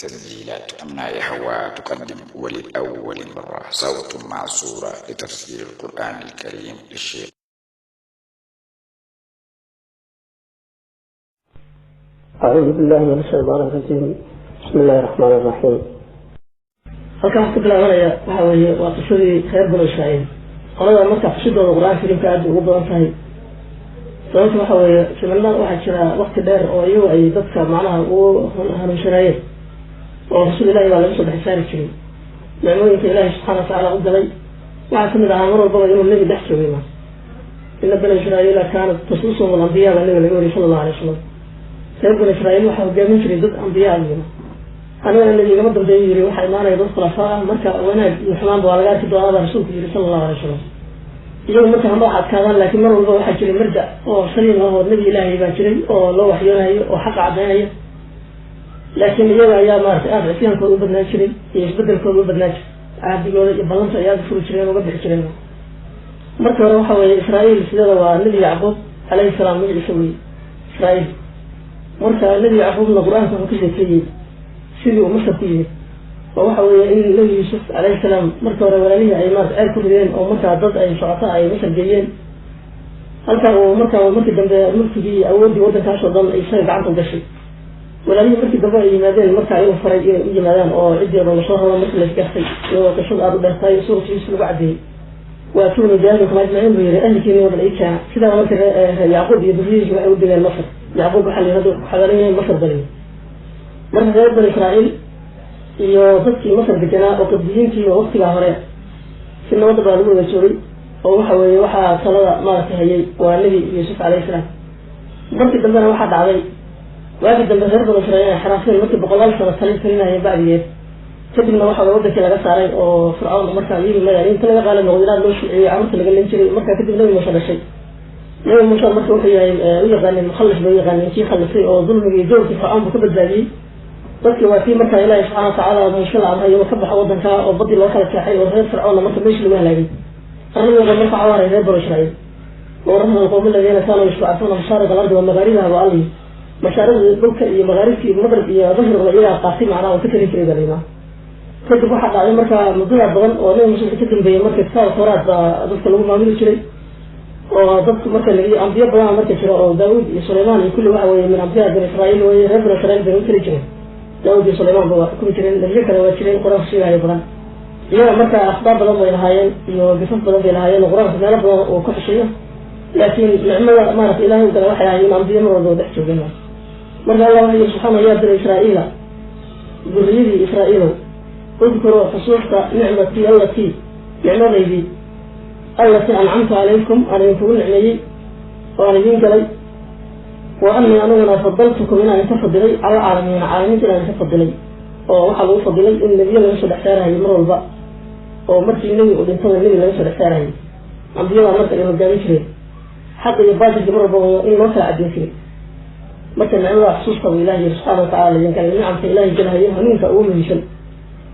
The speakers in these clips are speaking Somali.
تسجيلات أمناء هواء تقدم ولأول مرة صوت مع صورة لتفسير القرآن الكريم للشيخ. أعوذ بالله من الشيطان الرجيم. بسم الله الرحمن الرحيم. Halkan waxaan ku bilaabanaya waxa weeye waa qisadii reer Banu Israa'iil. Qolada marka xusidooda Qur-aanka Kariimka aad bay ugu badan tahay. Sababta waxa weeye simanna waxaa jira waqti dheer oo iyagu ay dadka macnaha ugu hanuunsanaayeen oo rasuul Ilahi baa laga soo dhex saari jiray. Nicmooyinka Ilaahi subxaana watacaala u galay waxaa kamid ahaa mar walbaba inuu nebi dhex joogay. Ma ina Bani Israa'iila kaanat tasuusuhum alambiyaa baa nabiga laga wariyay sala allahu alay wasalam. Reer Bani Israa'iil waxaa hogaamin jiray dad ambiyaa ah. Anigana nebi igama dambeeyu yiri, waxaa imaanaya dad khulafaa ah, marka wanaag iyo xumaanba waa laga arki doonaa baa rasuulku yiri sala allahu alay wasalam. Iyagu marka hamba wax adkaadaan, laakiin mar walba waxaa jiray marjac oo saliim ah oo nebi Ilaahay baa jiray oo loo waxyoonayo oo xaqa caddaynayo, laakiin iyaga ayaa maaragtay aada cisyaankooda u badnaan jiray iyo isbedelkooda u badnaan jiray, cahdigooda iyo ballanta ay aada furi jireen uga bixi jireen. Marka hore waxa weeye Israa'iil sideeda waa nebi Yacquub calayhi salaam magaciisa weye Israa'iil. Marka nebi Yacquubna Qur-aanka wuxuu ka sheekeeyey sidii uu Masar ku yimid, oo waxa weeye in nebi Yuusuf calayhi salaam marka hore walaalihii ay maarata ceel ku rideen oo markaa dad ay socota ay Masar geeyeen, halka uu markaa markii dambe mulkigii iyo awooddii waddankaas oo dhan isaga gacanta u gashay. Walaalihii markii dambe ay yimaadeen, marka inuu faray inay u yimaadaan oo ciddii o dhan lasoo raro markii laisgaftay, iyadoo qisada aada u dheertahay suuratu Yuusuf lagu caddeeyey. Waatuuni biahlikum ajmaciin buu yihi, ahlkiini o dhan ii keena. Sidaa marka Yacquub iyo duriyadiisi waxay u degeen Masar. Yacquub waxaa la yihahda wuxuu ku xabaalan yahay Masar baliyo. Marka reer Bani Israa'iil iyo dadkii Masar deganaa oo qibdiyiintii oo waqtigaa hore si nabadda baa lagu wada joogay, oo waxa weeye waxaa talada maaragtay hayay waa nebi Yuusuf calayhi salaam. Markii dambena waxaa dhacday waagii dambe reer Banu Israiil ay xaraafeen markii boqolaal sano talin talinaya bacdigeed. Kadibna waxa wadankii laga saaray oo Fircawn markaa yimi maya inta laga qaalib noqday ilaa loo shuciyey carruurta laga len jiray. Markaa kadib nebi Muuse dhashay. Nebi Muuse marka wuxuu yahay u yaqaaneen mukhallis bay u yaqaaneen, kii khallisay oo dulmigii joorkii Fircawn buu ka badbaadiyey dadkii. Waa kii markaa Ilaahi subxana watacaala Muuse la amray inuu ka baxo waddanka oo badii loo kala jeexay oo reer Fircawnna marka meeshii lagu halaagay. Arrimooda marka waxaa haray reer Banu Israa'iil. Wawrasna alqowm aladiina kaanuu yastadcafuuna mashaariq alardi wa magaaribaha wa alli mashaariqdii dhulka iyo magaaribtii maqrib iyo mashriqba iyagaa qaatay macnaha oo ka talin jiray baa layidhaha. Kadib waxaa dhacday marka muddada badan oo nebi Muuse ka dambeeyey marka kitaab Tawraat baa dadka lagu maamuli jiray, oo dadku marka laga ambiyo badana marka jira oo Daawud iyo Sulaymaan iyo kulli waxa weeye min ambiyaa Bani Israa'iil weye. Reer Bani Israa'iil bay u tali jireen, Daawud iyo Sulaymaan ba waa xukumi jireen, nebiyo kale waa jireen Qur-aanku sheegayo badan. Iyaga marka akhbaar badan bay lahaayeen iyo gafaf badan bay lahaayeen oo Qur-aanku meelo badan uu ku xusheeyo, laakiin nicmada maarata Ilahay u gala waxay ahayd in ambiyo mar walba dhex joogeen. Marka Allah wuxuu yihi subxaana: yaa Bani Israa'iila, duriyadii Israa'iilow, udkuruu xusuusta nicmatii allatii nicmadaydii allatii ancamtu calaykum aan idinkugu nicmeeyey oo aan idiin galay, wa anii aniguna fadaltukum inaan inka fadilay cala alcaalamiina caalamiinta inaan inka fadilay. Oo waxaa lagu fadilay in nebiyo laga soo dhex saarahayo mar walba, oo markii nebi uu dhintaba nebi laga soo dhex saarahayo. Ambiyadaa marka ay hogaamin jireen xaqa iyo baatilka mar walbaba in loo kala caddeyn jiray. Marka nicmada xusuusta buu Ilahi yiri subxaana watacala idin galay. Nicamka Ilahi galahayo hanuunka ugu muhiimsan.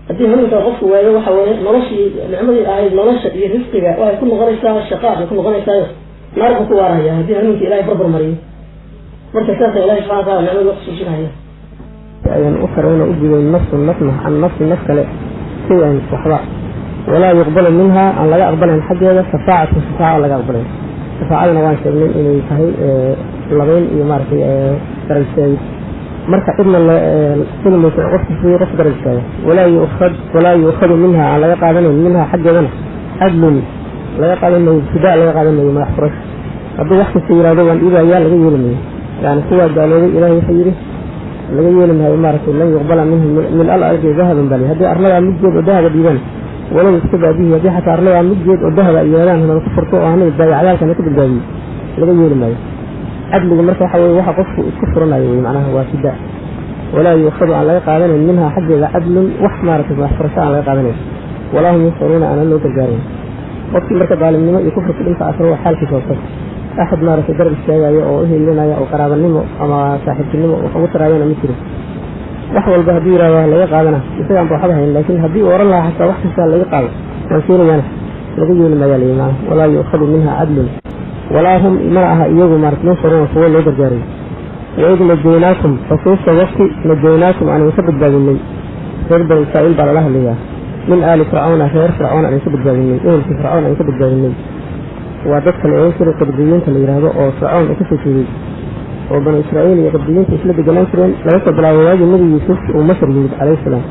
Haddii hanuunka qofku waayo, waxa weeye noloshii nicmadii ahayd nolosha iyo risqiga waxay ku noqonaysaa shaqaa bay ku noqonaysaayo, naar buu ku waarahaya haddii hanuunka Ilahay barbar mariyo. Marka saasa Ilahi subxana watacala nicmada loo xusuusinaya. Ayan u karayna u gudayn nafsun nafna can nafsin naf kale shay-an waxba, walaa yuqbalu minha aan laga aqbalayn xaggeeda shafaacatu shafaaca laga aqbalayn. Shafaacadana waan sheegnay inay tahay labayn iyo maaragtay garab istaagid. Marka cidna heli mayso qofka siiyey qof garab istaaga. Walaa yu'khadu minha aan laga qaadanayn minha xaggeedana cadlun laga qaadan mayo, fidaa laga qaadan mayo, madax furash. Hadduu wax kasta yihahdo waan dhiibayaa, laga yeeli mayo. Yani kuwaa gaaloobay Ilahay wuxuu yidhi laga yeeli maayo maaragtay lan yuqbala minhu min al ardi dahaban bali haddii arladaa muggeed oo dahaba dhiibaan, walow iska baabihi haddii xataa arladaa muggeed oo dahaba ay yidhahdaan hanala ku furto oo hana badbaadiyo cadaalkana ka badbaadiyo, laga yeeli maayo. Cadliga marka waxa weye waxa qofku isku furanayo wey, macnaha waa fidaa. Walaa yuukhadu aan laga qaadanayn minhaa xaggeeda cadlun wax maaragtay madax furasho aan laga qaadanayn, walaa hum yunsaruuna aanan loo gargaarayn. Qofkii marka daalimnimo iyo kufri ku dhinta asra waa xaalkiisa hoose, axad maaragtay garab istaagayo oo u hilinaya oo qaraabanimo ama saaxiibtinimo wax ugu taraayana ma jiro. Wax walba hadduu yihahdo laga qaadana, isagaan ba waxba hayn, laakiin haddii uu oran lahaa xataa wax kastaa laga qaado waan keenayana, laga yeeli maayaa layi maana walaa yu'khadu minha cadlun walaa hum mana aha iyagu maarata yunsaruuna kuwo loo gargaarayo. Waid najaynaakum, xusuusta waqti najaynaakum aan idinka badbaadinay Reer Bani Israa'iil baa lala hadlayaa. Min aali Fircauna, reer Fircoon aan ka badbaadinay, ehelkii Fircoon aan ka badbaadinay. Waa dadka la ohan jiray Qibdiyiinta la yidhaahdo oo Fircoon uu kasoo jeeday, oo Banu Israa'iil iyo Qibdiyiinta isla deganaan jireen laga soo bilaabo waagii Nebi Yuusuf uu Masar yimid calayhi salaam.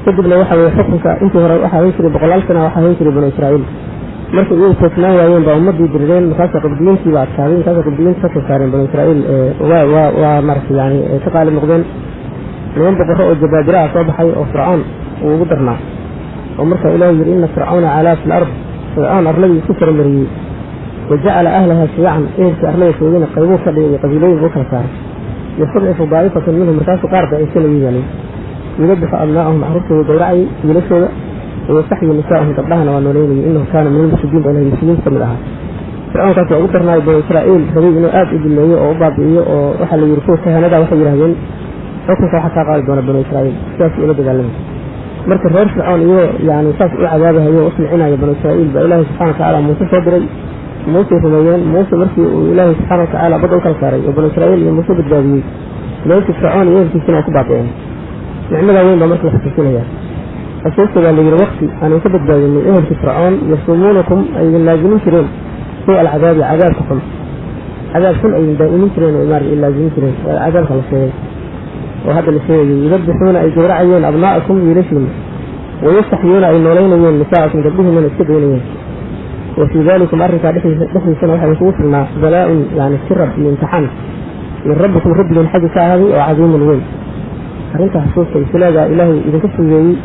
Kadibna waxa weye xukunka intii hore waxaa hayn jiray boqolaal sana, waxaa hayn jiray Banu Israa'iil. Markay iyagu toosnaan waayeen baa ummadii dirireen, markaasa Qibdiyiintii baa adkaaday, markaasa Qibdiyiinta kasoo saareen Banu Israa'iil. Waa maaragtay yani ka qaalib noqdeen. Niman boqorro oo jabaabira ah soo baxay oo Fircoon uu ugu darnaa, oo markaa Ilaahay yidhi: "Ina Fircauna calaa fi lard." Fircoon arladii isku faramariyey. "Wa jacala ahlaha shiyacan." Ehelkii arlada joogayna qaybuu ka dhigay iyo qabiilooyin buu kala saaray. "Yastadcifu daa'ifatan minhum." Markaasuu qaar daciisanayay baa layidhi. "Yudabixu abnaa'ahum." Carruurtooda gowracayay, wiilashooda. "Wayastaxyi nisaa'ahum." Gabdhahana waa nooleynayay. "Innahu kaana min almufsidiin" baa Ilahay, mufsidiinta ka mid ahaa. Fircoonkaas waa ugu darnaayo Banu Israa'iil, rabay inuu aad u duleeyo oo u baabi'iyo, oo waxaa la yidhi kuwa kahanada waxay yidhahdeen xukunka waxaa kaa qaadi doona Banu Israa'iil, sidaas ula dagaalamay. Marka reer Fircoon iyagoo yani saas u cadaabahayo o u silcinayo Banu Israa'iil baa Ilaahay subxana watacaala Muuse soo diray. Muusey rumeeyeen. Muuse markii uu Ilaahay subxaana watacaala badda u kala saaray oo Banu Israa'iil iyo Muuse badbaadiyey, meeshii Fircoon iyo ehelkiisina waa ku baabi'een. Nicmadaa weyn baa marka la xusuusinaya. Xusuusta baa la yidhi waqti aanan ka badbaadinay ehelkii Fircoon, "yasuumuunakum" ay idin laazimin jireen, "suu alcadaabi", cadaabka xun, cadaab xun ay idin daa'imin jireen oo maarata laazimin jireen. Waa cadaabka la sheegay oo hadda la sheegayay. "Yudabixuuna" ay gowracayeen, "abnaa'akum", wiilashiina, "wayastaxyuuna" ay noolaynayeen, "nisaa'akum", gabdhihiinana iska daynayeen. "Wa fii daalikum", arrinkaa dhexdiisana waxaa idinkugu filnaa, "balaa-un", yani sirab iyo imtixaan, "min rabbikum", rabbigiin xaggi ka ahaaday, oo "cadiimun", weyn. Arrintaa xusuusta ibtilaagaa Ilaahay idinka fududeeyey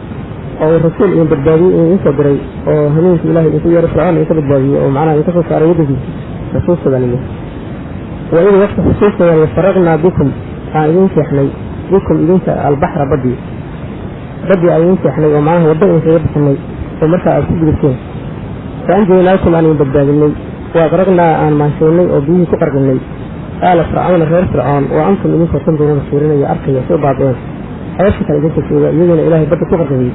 oo uu rasuul idin badbaadiyey, inuu idin soo diray, oo hameenkii Ilahay idinku yeeray, Fircoon idinka badbaadiyey oo macnaha idinka soo saaray waddankiisa, xusuusta baa layidhi. Waid waqti xusuusta baa "faraqnaa bikum" aan idin seexnay, "bikum" idinka, "albaxra", baddii, baddii aan idin seexnay oo macnaha waddo idinkaga bixinay oo markaa aad ku gudubteen. "Fa anjaynaakum", aan idin badbaadinay. "Wa aqraqnaa", aan maanshaynay oo biyihii ku qarqinay, "aala Fircauna", reer Fircoon, "wa antum" idinkoo "tanduruuna", fiirinaya, arkaya soo baabi'een, xeebta kale idinka jooga, iyagana Ilaahay badda ku qarqiyey.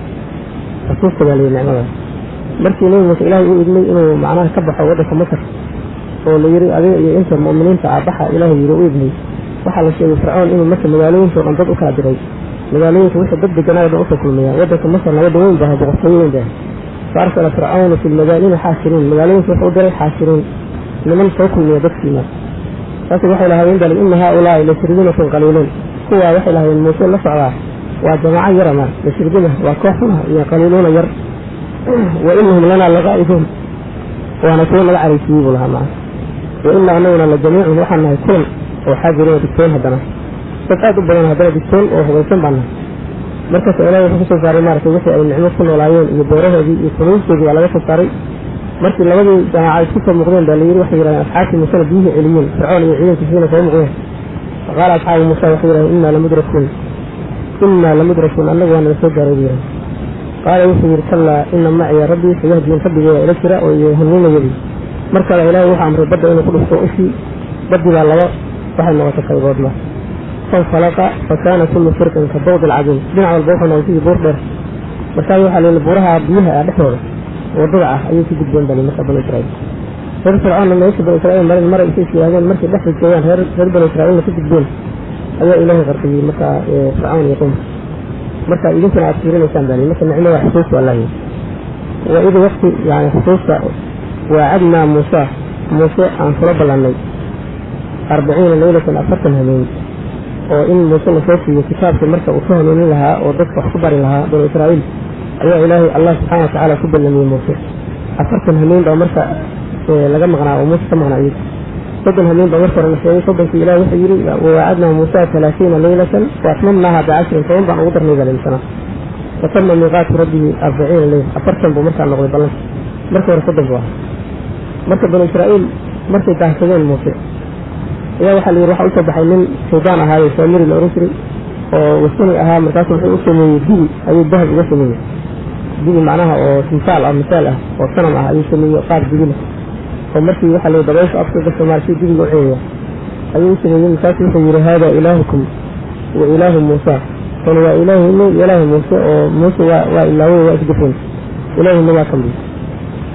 Xusuusta baa layidhi nicmadaas. Markii Nebi Muuse Ilaahay u idmay inuu macnaha ka baxo waddanka Masar, oo la yidhi adiga iyo inta mu'miniinta ah baxa, Ilaahay yidhi u idmay, waxaa la sheegay Fircoon inuu marka magaalooyinka o dhan dad u kala diray, magaalooyinka wixii dad deganaayo dhan usoo kulmaya. Waddanka Masarna waddan weyn baaha, boqortooyo weyn baaha. "Fa arsala Fircawnu fi lmadaa'ini xaashiriin." Magaalooyinka wuxuu u diray xaashiriin, niman soo kulmiya dadkiima. Saas waxay lahaayeen bal "ina haaulaai lashirdimatun qaliiluun". Kuwaa waxay lahaayeen Muuse la socdaa waa jamaaco yarama, lashirdima waa koox xuna iyo qaliiluuna yar. "Wa inahum lanaa laqaa'iduun", waana kuwo naga caraysiiyey buu lahaa macna. "Wa inaa" anaguna "la jamiicun", waxaan nahay kulan oo xaadiruuna, digtoon, haddana dad aad u badan, haddana digtoon oo hubaysan baan nahay. Markaas Ilahay wuxuu kasoo saaray maaragtay wixii ay nicmo ku noolaayeen iyo beerahoodii iyo kunuustoodii baa laga soo saaray. Markii labadii jamaaca isku soo muuqdeen baa layidhi, waxay yidhahdeen asxaabtii Muusena biyihii celiyeen, Fircoon iyo ciidankiisiina soo muuqdeen. Faqaala asxaabu Muusa, waxay yidhahdeen: "Innaa lamudrakuun, innaa lamudrakuun", annagu waa naga soo gaaray buu yidhahdeen. Qaala wuxuu yidhi: "Kallaa, ina maciya rabbii sayahdiin", rabbigeeda ila jira oo iyo hanuunayadii. Markale Ilaahay wuxuu amray badda inuu ku dhufto ushii. Baddii baa laba waxay noqotay qayboodma. "Fanfalaqa fa kaana kullu firqin ka dawdi alcadiim." Dhinac walba wuxuu noqday sidii buur dheer. Markaas waxaa la yidhi buuraha biyaha ah dhexdooda waddada ah ayay ku gudbeen bali marka Banu Israa'iil. Reer Fircoonna meesha Banu Israa'iil marin maray isay is yidhahdeen, markay dhexda joogaan reer Banu Israa'iilna ku gudbeen ayaa Ilaahay qarqiyey markaa Fircawn iyo qowmka, marka idinkuna aad fiirinaysaan bali. Marka nicmada xusuusta waa lahi. Waid waqti yani xusuusta "waacadnaa Muusa", Muuse aan kula ballannay, "40 leylatan", 40 habeen, oo in Muuse lasoo siiyo kitaabkii marka uu ku hanuunin lahaa oo dadka wax ku bari lahaa Banu Israa'iil ayaa Ilaahay Allah subxaana watacaala ku ballamiyey Muuse. 40 habeen baa marka laga maqnaa oo Muuse ka maqnaa iyaga. 30 habeen baa marka hore la sheegay. 30kii Ilahay wuxuu yidhi: "Wawaacadnaa Muusa 30 leylatan wa atmamnaaha bicashrin", 10 baan ugu darnay baa layidhi. "Fatama miiqaatu rabbihi 40 leyla", 40 buu markaa noqday ballanka, marka hore 30 buu ahaa. Marka Banu Israa'iil markay daahsadeen Muuse ayaa waxaa la yidhi waxaa usoo baxay nin shaydaan ahaayo Saamiri la ohan jiray oo wasani ahaa. Markaasu wuxuu u sameeyey dibi, ayuu dahab uga sameeyey dibi, macnaha oo timsaal ah, misaal ah oo sanam ah ayuu sameeyey, qaab dibi leh, oo markii waxaa la yidhi dabayshu afka gasho maar si dibiga u ceeya ayuu u sameeyey. Markaasu wuxuu yidhi: "Haada ilaahukum wa ilaahu Muusa", kan waa ilaahinu iyo ilaahu Muuse, oo Muuse waa ilaawey, waa isgafeen, ilaahina waa kan.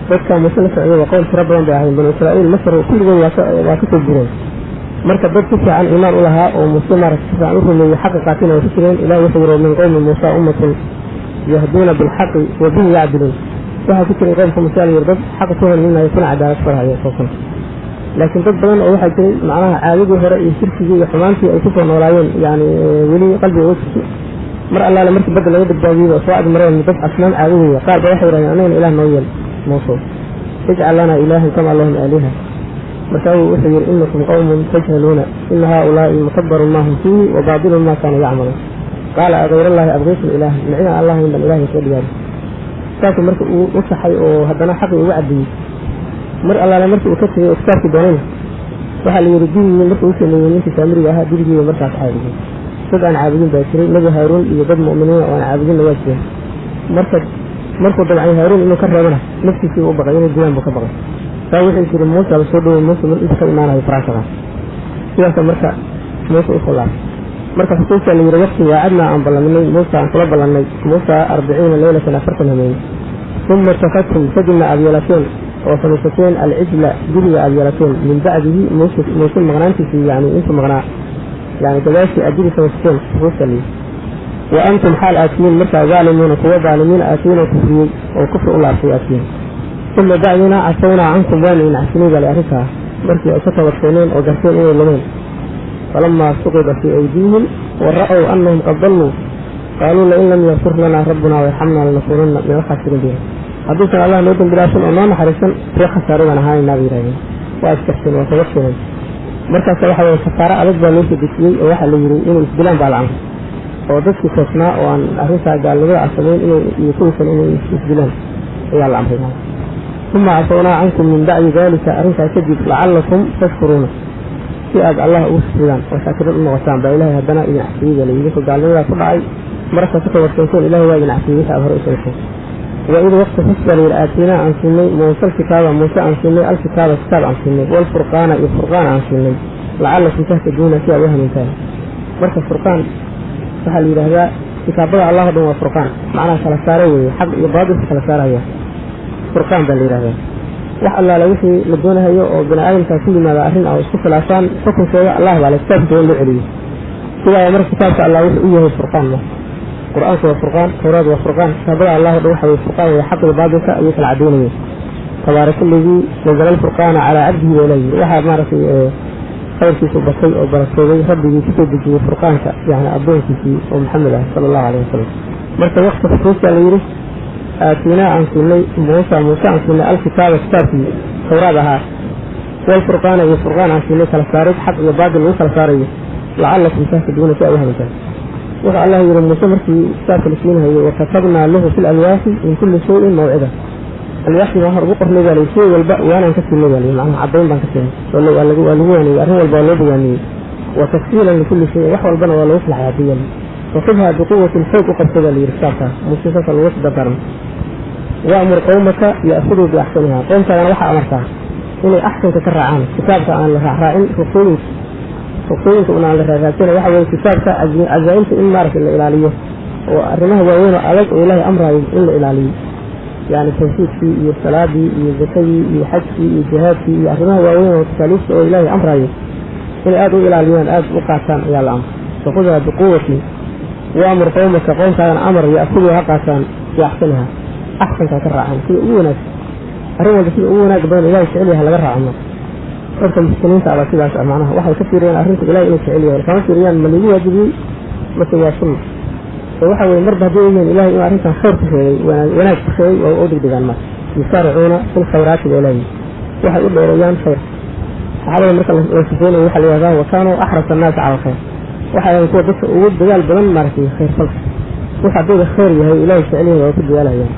Dadka Muuse la socday waa qowl tiro badan bay ahayn. Banu Israa'iil Masar kulligood waa kasoo gureen. Marka dad si fiican iimaan u lahaa oo Muuse maarata si fiican u rumeeyey xaqa qaatina way ku jireen. Ilahi wuxuu yidhi: "Min qowmi Muusa ummatun Yahduuna bilxaqi wa bihi yacdiluun. Waxaa ku jiray qowmka Muuse la yiri dad xaqa ku hanuuninaya kuna cadaalad farhaya toosan, laakiin dad badan oo waxaa jiray macnaha caadadii hore iyo shirkigii iyo xumaantii ay kusoo noolaayeen, yani weli qalbiga uga jirto. Mar allaale markii badda laga badbaadiyey oo soo agmareen dad asnaam caabudaya, qaar ba waxay yidhahdeen anagana ilaah noo yeel Muuse, ijcal lanaa ilaahan kama lahum aaliha. Markaasuu wuxuu yidhi inakum qawmun tajhaluuna, ina haaulaa'i mutabarun maa hum fiihi wa baatilun maa kaanuu yacmaluun. Qaala agayr allahi abqiikum ilaahan, micnaa allahayn baan ilahay soo dhigaaday. Saasuu marka uu u saxay oo haddana xaqii uga caddeeyey. Mar allaale markii uu ka tegey oo kitaabkii doonayna, waxaa la yidhi dibigii markuu u sameeyey ninkii Saamiriga ahaa, dibigiiba markaas caabudin. Dad aan caabudin baa jiray, Nebi Haaruun iyo dad mu'miniina oo aan caabudinna waa jireen. Marka markuu dabcay Haaruun inuu ka reebana, naftiisii u baqay inay dilaan buu ka baqay. Saa wuxuu yidhi Muuse la soo dhowey, Muuse mar inta ka imaanayo faraashaqa sidaasa marka Muuse usoo laabtay. Marka xusuustaa la yidhi waqti waacadnaa aan ballaminay Muuse, aan kula ballannay Muuse 40 leylatan, 40 hameen. Uma ittakhadtum, kadibna aada yeelateen oo samaysateen alcijla, dibiga aada yeelateen, min bacdihi, Muuse maqnaantiisii, yani intuu maqnaa, yani gadaashii aad dibi samaysateen. Xusuusta la yidhi wa antum xaal aad tihiin markaa zaalimuuna, kuwa dhaalimiin aad tihiin oo kufriyey oo kufri u laabtay aad tihiin. Uma bacdina cafawnaa cankum, waanu idin cafinay baa la arrintaa markii ay ka toobadkeeneen oo garteen inay lumeen. Falamaa suqida fii aydiihim wa ra'ow annahum qad dalluu qaaluu lain lam yakfir lanaa rabbunaa wayarxamnaa lanakuunanna min alkhaasiriin. Bihi hadduusan Allah noo dembi dhaafin oo noo naxariisan, kuwa khasaaray baan ahaanaynaa bay yidhahdeen. Waa iskarteen, waa toobadkeeneen. Markaas waxa weye kafaaro adag baa loo soo dejiyey oo waxaa la yidhi inay isdilaan baa la amray, oo dadkii toosnaa oo aan arrintaa gaalnimada ah samayn inay iyo kuwii kale inay isdilaan ayaa la amray. Uma cafawnaa cankum min bacdi dalika, arrintaa kadib, lacalakum tashkuruuna, si aad Allah ugu shukridaan oo shaakiriin u noqotaan baa Ilahay haddana idin cafiyey baa layidhi. Idinkoo gaalnimadaa ku dhacay markaad ka toobadkeenteen, Ilahay waa idin cafiyey wixii aad hore u samayseen. Waid waqti xus baa layidhi aataynaa aan siinay Muuse alkitaaba, Muuse aan siinay alkitaaba, kitaab aan siinay, waalfurqaana iyo furqaan aan siinay, lacalakum tahtaduuna, si aad u hanuuntaan. Marka furqaan waxaa la yidhaahdaa kitaabada Allah o dhan waa furqaan, macnaha kala saare weeye, xaq iyo baatilka kala saaraya furqaan baa la yidhahdaa. Wax allaala wixii la doonahayo oo bini aadamkaa ku yimaada arrin ah oo isku khilaafaan, xukunkeeda Allah baa le, kitaabkiisa in loo celiyo. Sidaa marka kitaabka Allah wuxuu u yahay furqaan. Ma Qur-aanku waa furqaan, Tawraad waa furqaan, kitaabada Allah o dhan waxa weye furqaan weye, xaq iyo baatilka ayay kala caddaynayeen. Tabaaraka aladii nazala alfurqaana calaa cabdihi baa ilahi yiri. Waxaa maaragtay khayrkiisu batay oo barakoobay rabbigii kusoo dejiyey furqaanka, yani addoonkiisii oo Maxamed ah sala allahu alayh wasalam. Marka waqti xusuustaa la yidhi aataynaa aan siinay Muusa, Muuse aan siinay alkitaaba, kitaabkii Tawraad ahaa, waalfurqaana iyo furqaan aan siinay, kala saarid xaq iyo baatil lagu kala saarayo, lacalakum tahtaduuna, si aad u hanuuntaan. Wuxuu Allah yidhi Muuse markii kitaabka la siinhayo wakatabnaa lahu fi lalwaaxi min kulli shayin mawcida. Alwaaxdii baan hor ugu qornay baa layihi, shay walba waanaan ka siinay baa layihi, macnaha caddayn baan ka siinay, waa lagu waaniyey, arrin walba waa loo bayaaniyey. Wa tafsiilan likulli shayin, wax walbana waa lagu kala caadiyay. Fakhudha biquwatin, xoog u qabta baa layidhi kitaabkaa Muuse, saasa lagu dardaarmay. Wa'mur qowmaka ya'khuduu biaxsaniha, qoomkaadana waxaa amartaa inay axsanka ka raacaan kitaabka, aan la raacraacin ruqsooyinka, ruqsooyinka un aan la raaraadsana. Waxa weye kitaabka cazaa'imta in maaragtay la ilaaliyo oo arrimaha waaweyn oo adag oo Ilaahay amraayo in la ilaaliyo, yani tawxiidkii iyo salaadii iyo zakadii iyo xajkii iyo jihaadkii iyo arrimaha waaweyn oo takaaliifta oo Ilaahay amraayo inay aada u ilaaliyaan, aada u qaataan ayaa la amray. Fakhudha biquwatin waamur qowmaka, qoomkaadana amar, ya'khuduu ha qaataan biaxsaniha, axsankaa ka raacaan, sida ugu wanaagsan, arrin walba sida ugu wanaag badan Ilahay jecel yahay laga raaco. Dadka muxsiniinta abaa sidaas ah, macnaha waxay ka fiiriyaan arrinta Ilahay inuu jecel yahay, kama fiiriyaan ma lagu waajibiyey mase waa sunna. Oo waxa weye marba hadday ogyihiin Ilahay inuu arrintan khayr ku sheegay, wanaag ku sheegay, waa u degdegaan. Marka yusaaricuuna fil khayraati baa Ilahi, waxay u dheereeyaan khayr. Saxaabada marka la sifeynayo waxaa la yihahdaa wa kaanuu axrasa annaasi cala alkhayr, waxay ahayn kuwa dadka ugu dadaal badan maaragtay khayr falka. Wuxu haddayba khayr yahay Ilahay jecel yahay waa ku dadaalayaan.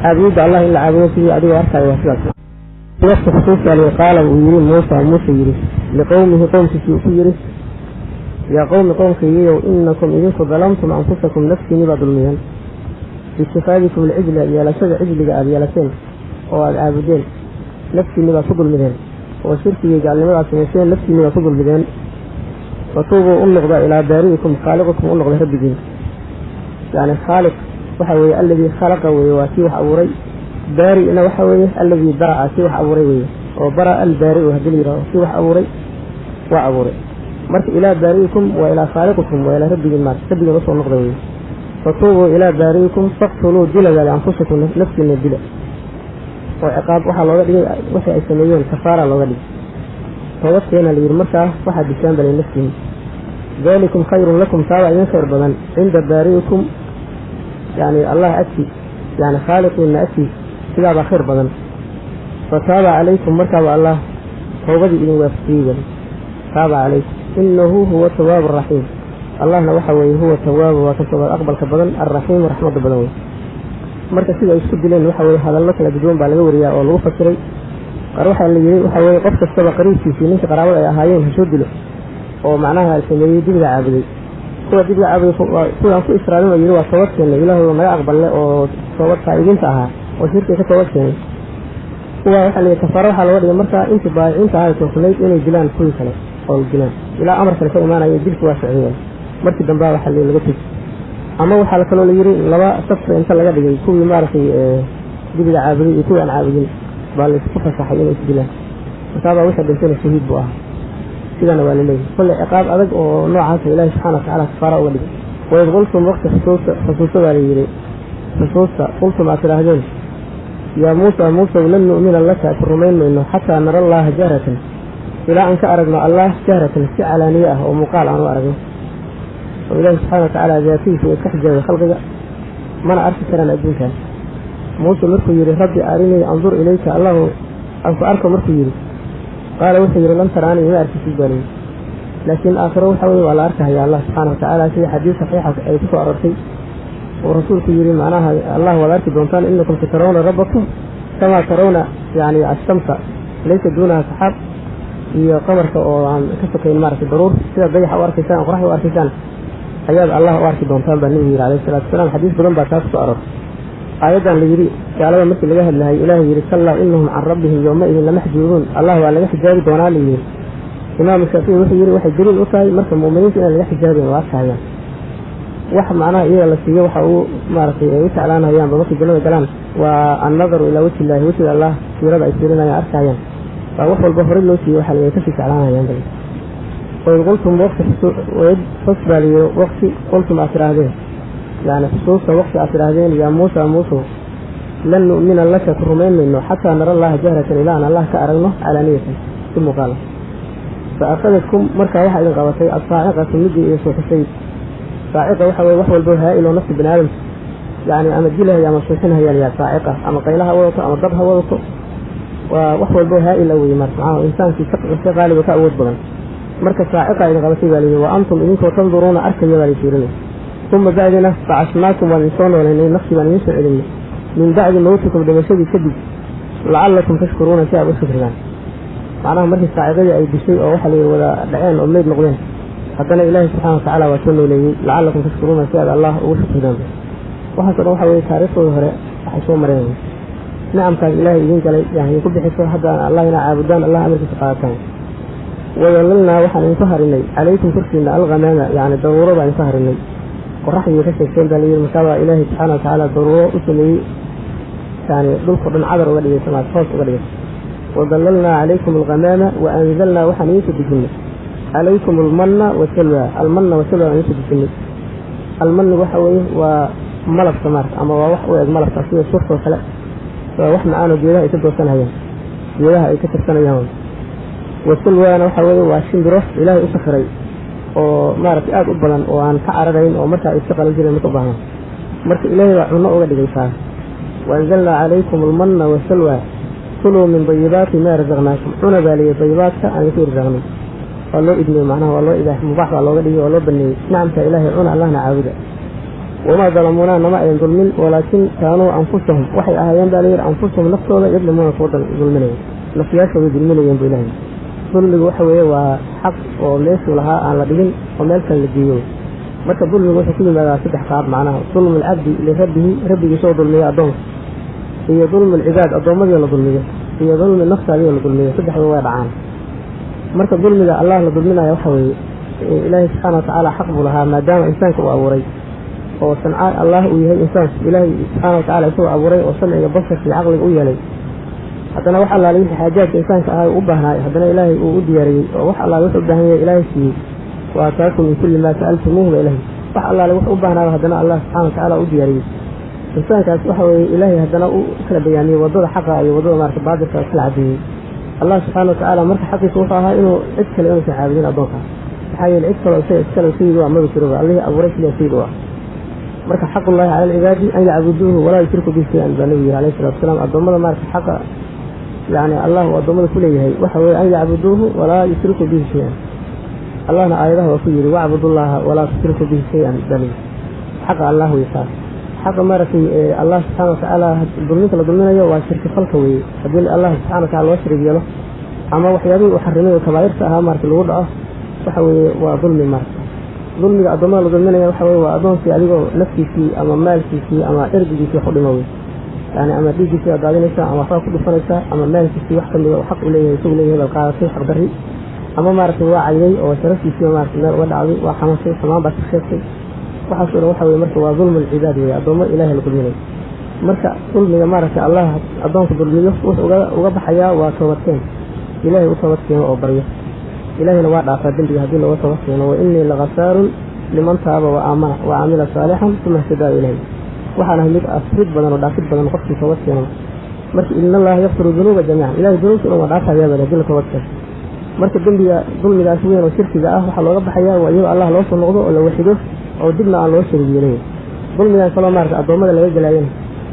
Caabudidda Allah in la caabudo sidii adigoo arkaayo waa sidaas. Waqti xusuusta li qaala uu yidhi Muusa, Muuse yidhi liqowmihi, qowmkiisii uu ku yidhi: yaa qowmi, qowmkaygiyow, inakum idinku dalamtum anfusakum, naftiinni baa dulmiyeen, biitikhaadikum alcijla, yeelashada cijliga aada yeelateen oo aada caabudeen, naftiinni baad ku dulmideen oo shirkigii gaalnimada aad samayseen naftiinni baad ku dulmideen. Fatuubuu u noqda ilaa baari'ikum, khaaliqikum u noqda, rabbigiin. Yani khaaliq waxa weeye alladii khalaqa weeye, waa kii wax abuuray. Baari'na waxa weeye alladii bara'a, kii wax abuuray weeye, oo bara'a albaari'u haddii la yidhahdo kii wax abuuray waa abuuray. Marka ilaa baari'ikum waa ilaa khaaliqikum, waa ilaa rabbigiin, maarka rabbigiin usoo noqda weeye. Fatuubuu ilaa baari'ikum faqtuluu dila baa anfusakum naftiina dila. Oo ciqaab waxaa looga dhigay wixii ay sameeyeen kafaara looga dhigay. Toobad keena la yidhi markaa waxaad dishaan balay naftiina. Daalikum khayrun lakum taaba idin khayr badan cinda baari'ikum yani Allah agti yani khaaliqiina agtiis sidaabaa khayr badan. Fataaba calaykum markaaba Allah toobadii idin waafajiyey. Taaba calaykum innahu huwa tawaabu raxiim. Allahna waxa weeye huwa tawaabu waa ka toobad aqbalka badan arraxiimu raxmadda badan wey. Marka sida ay isku dileen waxa weeye hadallo kala duwan baa laga wariyaa oo lagu fasiray. Qaar waxaa la yidhi waxa weeye qof kastaba qariibkiisii ninka qaraabada ay ahaayeen ha soo dilo oo macnaha sameeyey dibiga caabuday. Kuwa dibiga caabuday kuwaan ku israarin oo yidhi waa toobad keennay ilaahu naga aqballe oo toobad faa'iidinta ahaa oo shirkiga ka toobad keenay. Kuwa waxaa la yidhi kafaaro waxaa looga dhigay markaa intii baayiciinta ahay toosnayd inay dilaan kuwii kale oo dilaan ilaa amar kale ka imaanaya dilku waa socday. Markii dambe waxaa la laga tegi. Ama waxaa kaloo la yidhi laba safra inta laga dhigay kuwii maaragtay dibiga caabuday iyo kuwii aan caabudin baa la isku fasaxay inay isdilaan. Markaabaa wixii dhintayna shahiid buu ahaa. Sidana waa la leeyahay kolley ciqaab adag oo noocaasa ilaahi subxaana watacaala kafaara uga dhigay. Waid qultum waqti xusuusta baa la yidhi xusuusta qultum aad tidhaahdeen yaa Muusa Muusow lan nu'mina laka ku rumayn mayno xataa nara allaha jahratan ilaa aan ka aragno Allah jahratan si calaaniye ah oo muuqaal aan u aragno. Oo ilaahi subxaana watacaala daatihiisa iska xijaabay khalqiga mana arki karaan adduunkan. Muuse markuu yidhi rabbi arinii andur ilayka allahu aan ku arko markuu yidhi qaala wuxuu yidhi lan taraanii ima arkisid baa layidhi. Laakiin aakhiro waxa weye waa la arkahaya Allah subxaana watacaala sida xadiis saxiixa ay ku soo aroortay oo rasuulku yidhi macnaha Allah waad arki doontaan innakum satarawna rabbakum kamaa tarawna yani ashamsa laysa duunaha saxaab iyo qamarka oo aan ka sokayn maaragtay daruur sida dayaxa u arkaysaan qoraxda u arkaysaan ayaad Allah u arki doontaan baa nabigu yidhi calayhi salaatu wasalaam. Xadiis badan baa taas kusoo aroortay. Aayaddan la yidhi gaalada markii laga hadlahay ilaahay yidhi kallaa innahum can rabbihim yowmaidin lamaxjuubuun Allah waa laga xijaabi doonaa la yidhi. Imaamu Shaafici wuxuu yidhi waxay daliil u tahay marka mu'miniinta inaan laga xijaabayn waa arkahayaan wax macnaha iyaga la siiyo waxa uu maaragtay ay u jeclaanayaanba markay jannada galaan waa annadaru ilaa wajhi illaahi wejiga Allah siirada ay siirinayaan arkahayaan baa wax walba horey loo siiyo waxa la kasii jeclaanayaan. Waid qultum waqti waid xus baa la yidhi waqti qultum aad tidhaahdeen yani xusuusta waqti aad tidhaahdeen yaa Muusa Muusow lan nu'mina laka ku rumayn mayno xataa nara allaha jahratan ilaa aan Allah ka aragno calaaniyatan si muuqaala. Fa akhadadkum markaa waxaa idin qabatay asaaciqatu midii idin suuxisay. Saaciqa waxa weye wax walbo haa'il oo nafsi bani aadamka yani ama dilahaya ama suuxinhaya la yidhaha saaciqa ama qaylaha wadato ama dab ha wadato waa wax walbo haa'il ah weye marka macnaha insaankii ka qaaliba ka awood badan. Marka saaciqa idin qabatay baa layidhi wa antum idinkoo tanduruuna arkaya baa la fiirinay. Uma bacdina bacasnaakum waan idin soo noolaynay nafsi baan idin soo celinay min bacdi mawtikum dhimashadii kadib lacallakum tashkuruuna si aad u shukridaan. Macnaha markii saaciqadii ay dishay oo waxa la yidhi wada dhaceen oo meyd noqdeen haddana ilaahi subxaana watacaala waa soo nooleeyey lacallakum tashkuruuna si aad Allah ugu shukridaan. Waxaas o dhan waxa weye taariikhdooda hore waxay soo mareen nicamkaas ilaahay idin galay yani idinku bixiso hadda Allah inaa caabudaan Allah amarkiisa qaadataan. Wadalalnaa waxaan idinku harinay calaykum korkiina alghamaama yani daruuro baan idinku harinay. Qoraxdii ka sheegteen baa layidhi markaabaa ilaahay subxaana watacaala daruuro u sameeyey yani dhulko dhan cadar uga dhigay samaad hoos uga dhigay. Wadalalnaa calaykum alghamaama wa anzalnaa waxaan idiin soo dejinnay calaykum almanna wasalwa almanna wasalwa baan idiin soo dejinnay. Almanni waxa weeye waa malabka maarka ama waa wax u eg malabka sida surtoo kale waa wax macaanoo geedaha ay ka goosanayaan geedaha ay ka tirsanayaan. Wasalwaana waxa weeye waa shimbiro ilaahay u sakhiray oo maaragtay aad u badan oo aan ka cararayn oo markaa ay iska qalan jireen marka u baahnaan. Marka ilaahay baa cunno uga dhigay taas. Wa anzalnaa calaykum almanna wasalwa kuluu min dayibaati maa razaqnaakum cuna baa layidhi dayibaadka aan idinku irsaaqnay. Waa loo idmiyey macnaha waa loo ibaax mubaax baa looga dhigay waa loo baneeyey nicamka ilaahay cuna Allahna caabuda. Wamaa dalamuunaa nama ayan dulmin walaakin kaanuu anfusahum waxay ahaayeen baa layidhi anfusahum naftooda yadlimuuna kuwa dulminaya nafyaashooda dulminayeen buu ilaahay. Dulmigu waxa weeye waa xaq oo meeshuu lahaa aan la dhigin oo meel kale la geeyo. Marka dulmigu wuxuu ku yimaadaa saddex qaab macnaha dulmu alcabdi lirabbihi rabbigiisoo dulmiya addoonka iyo dulmu alcibaad addoommadii la dulmiyo iyo dulmi naftaadii la dulmiyo saddexdu way dhacaan. Marka dulmiga Allah la dulminayo waxa weeye ilaahay subxaana watacaala xaq buu lahaa maadaama insaanka uu abuuray oo sanca Allah uu yahay insaanku ilaahay subxaana watacaala isagoo abuuray oo samciga basarka iyo caqliga u yeelay haddana wax allaale wixii xaajaadka insaanka ahaa u baahnaay haddana ilaahay uu u diyaariyey oo wax allaale wuxuu u baahan yahay ilaahay siiyey. Wa aataakum min kulli maa sa'altumuuhu ba ilaahay Wax allaale wax u baahnaaba haddana Allah subxana watacaala u diyaariyey. Insaankaas waxa weeye Ilaahay haddana u kala bayaamiyey waddada xaqa iyo waddada maarata baadilka kala cadeeyey Allah subxaana watacaala. Marka xaqiisa wuxuu ahaa inuu cid kale inuusan caabudin addoonka, maxaa yeele cid kaloo isaga iskale sayid u ah maba jiroba, allihii abuuray keliya sayid u ah. Marka xaqullahi cala alcibaadi an yacbuduuhu walaa yushriku bihi shay-an baa nabigu yiri alayhi salatu wasalaam. Addoommada maarata xaqa yani Allah uu addoommada ku leeyahay waxa weeye an yacbuduuhu walaa yushriku bihi shay-an. Allahna aayadaha waa ku yidhi wacbudullaha walaa tushriku bihi shay-an baa layidhi. Xaqa Allah wey taas. Xaqa maaragtay Allah subxaana watacaala dulminta la dulminayo waa shirki falka weeye. Haddii Allah subxana watacala loo shariig yeelo ama waxyaabihii uu xarimay oo kabaa'irta ahaa maarata lagu dhaco, waxa weeye waa dulmi. Maarata dulmiga addoommada la dulminaya waxa weye waa addoonkii adigoo naftiisii ama maalkiisii ama cirdigiisii wax u dhimo wey, yani ama dhiiggiisii baad daadinaysaa ama waxbaa ku dhufanaysaa ama maalkiisii wax kamida oo xaq u leeyahay isagu leeyahay baad qaadatay xaq darri, ama maaragtay waa cayday oo sharaftiisiiba maarata meel uga dhacday, waa xamashay, xumaan baad ka sheegtay. Waxaas o dhan waxa weye marka waa dulmu alcibaad weye, addoommo Ilahay la dulminayo. Marka dulmiga maaragtay Allah addoonka dulmiyo wuxuu uga baxayaa waa toobadkeen, Ilahay u toobad keeno oo baryo. Ilahayna waa dhaafaa dembiga haddii looga toobad keeno. Wa innii lakafaarun liman taaba wa aamana wa camila saalixan uma ihtadaa. Ilahay waxaan ahay mid afrid badan oo dhaafid badan qofkii toobad keeno. Marka ina Allaha yakfiru dunuuba jamiican, Ilahay dunuubta dhan waa dhaafayaa bal haddii la toobad keeno. Marka dembiga dulmigaas weyn oo shirkiga ah waxaa looga baxayaa waa iyadoo Allah loo soo noqdo oo la waxido oo dibna aan loo shariig yeelin. Dulmigan kaloo maarata addoommada laga gelaayana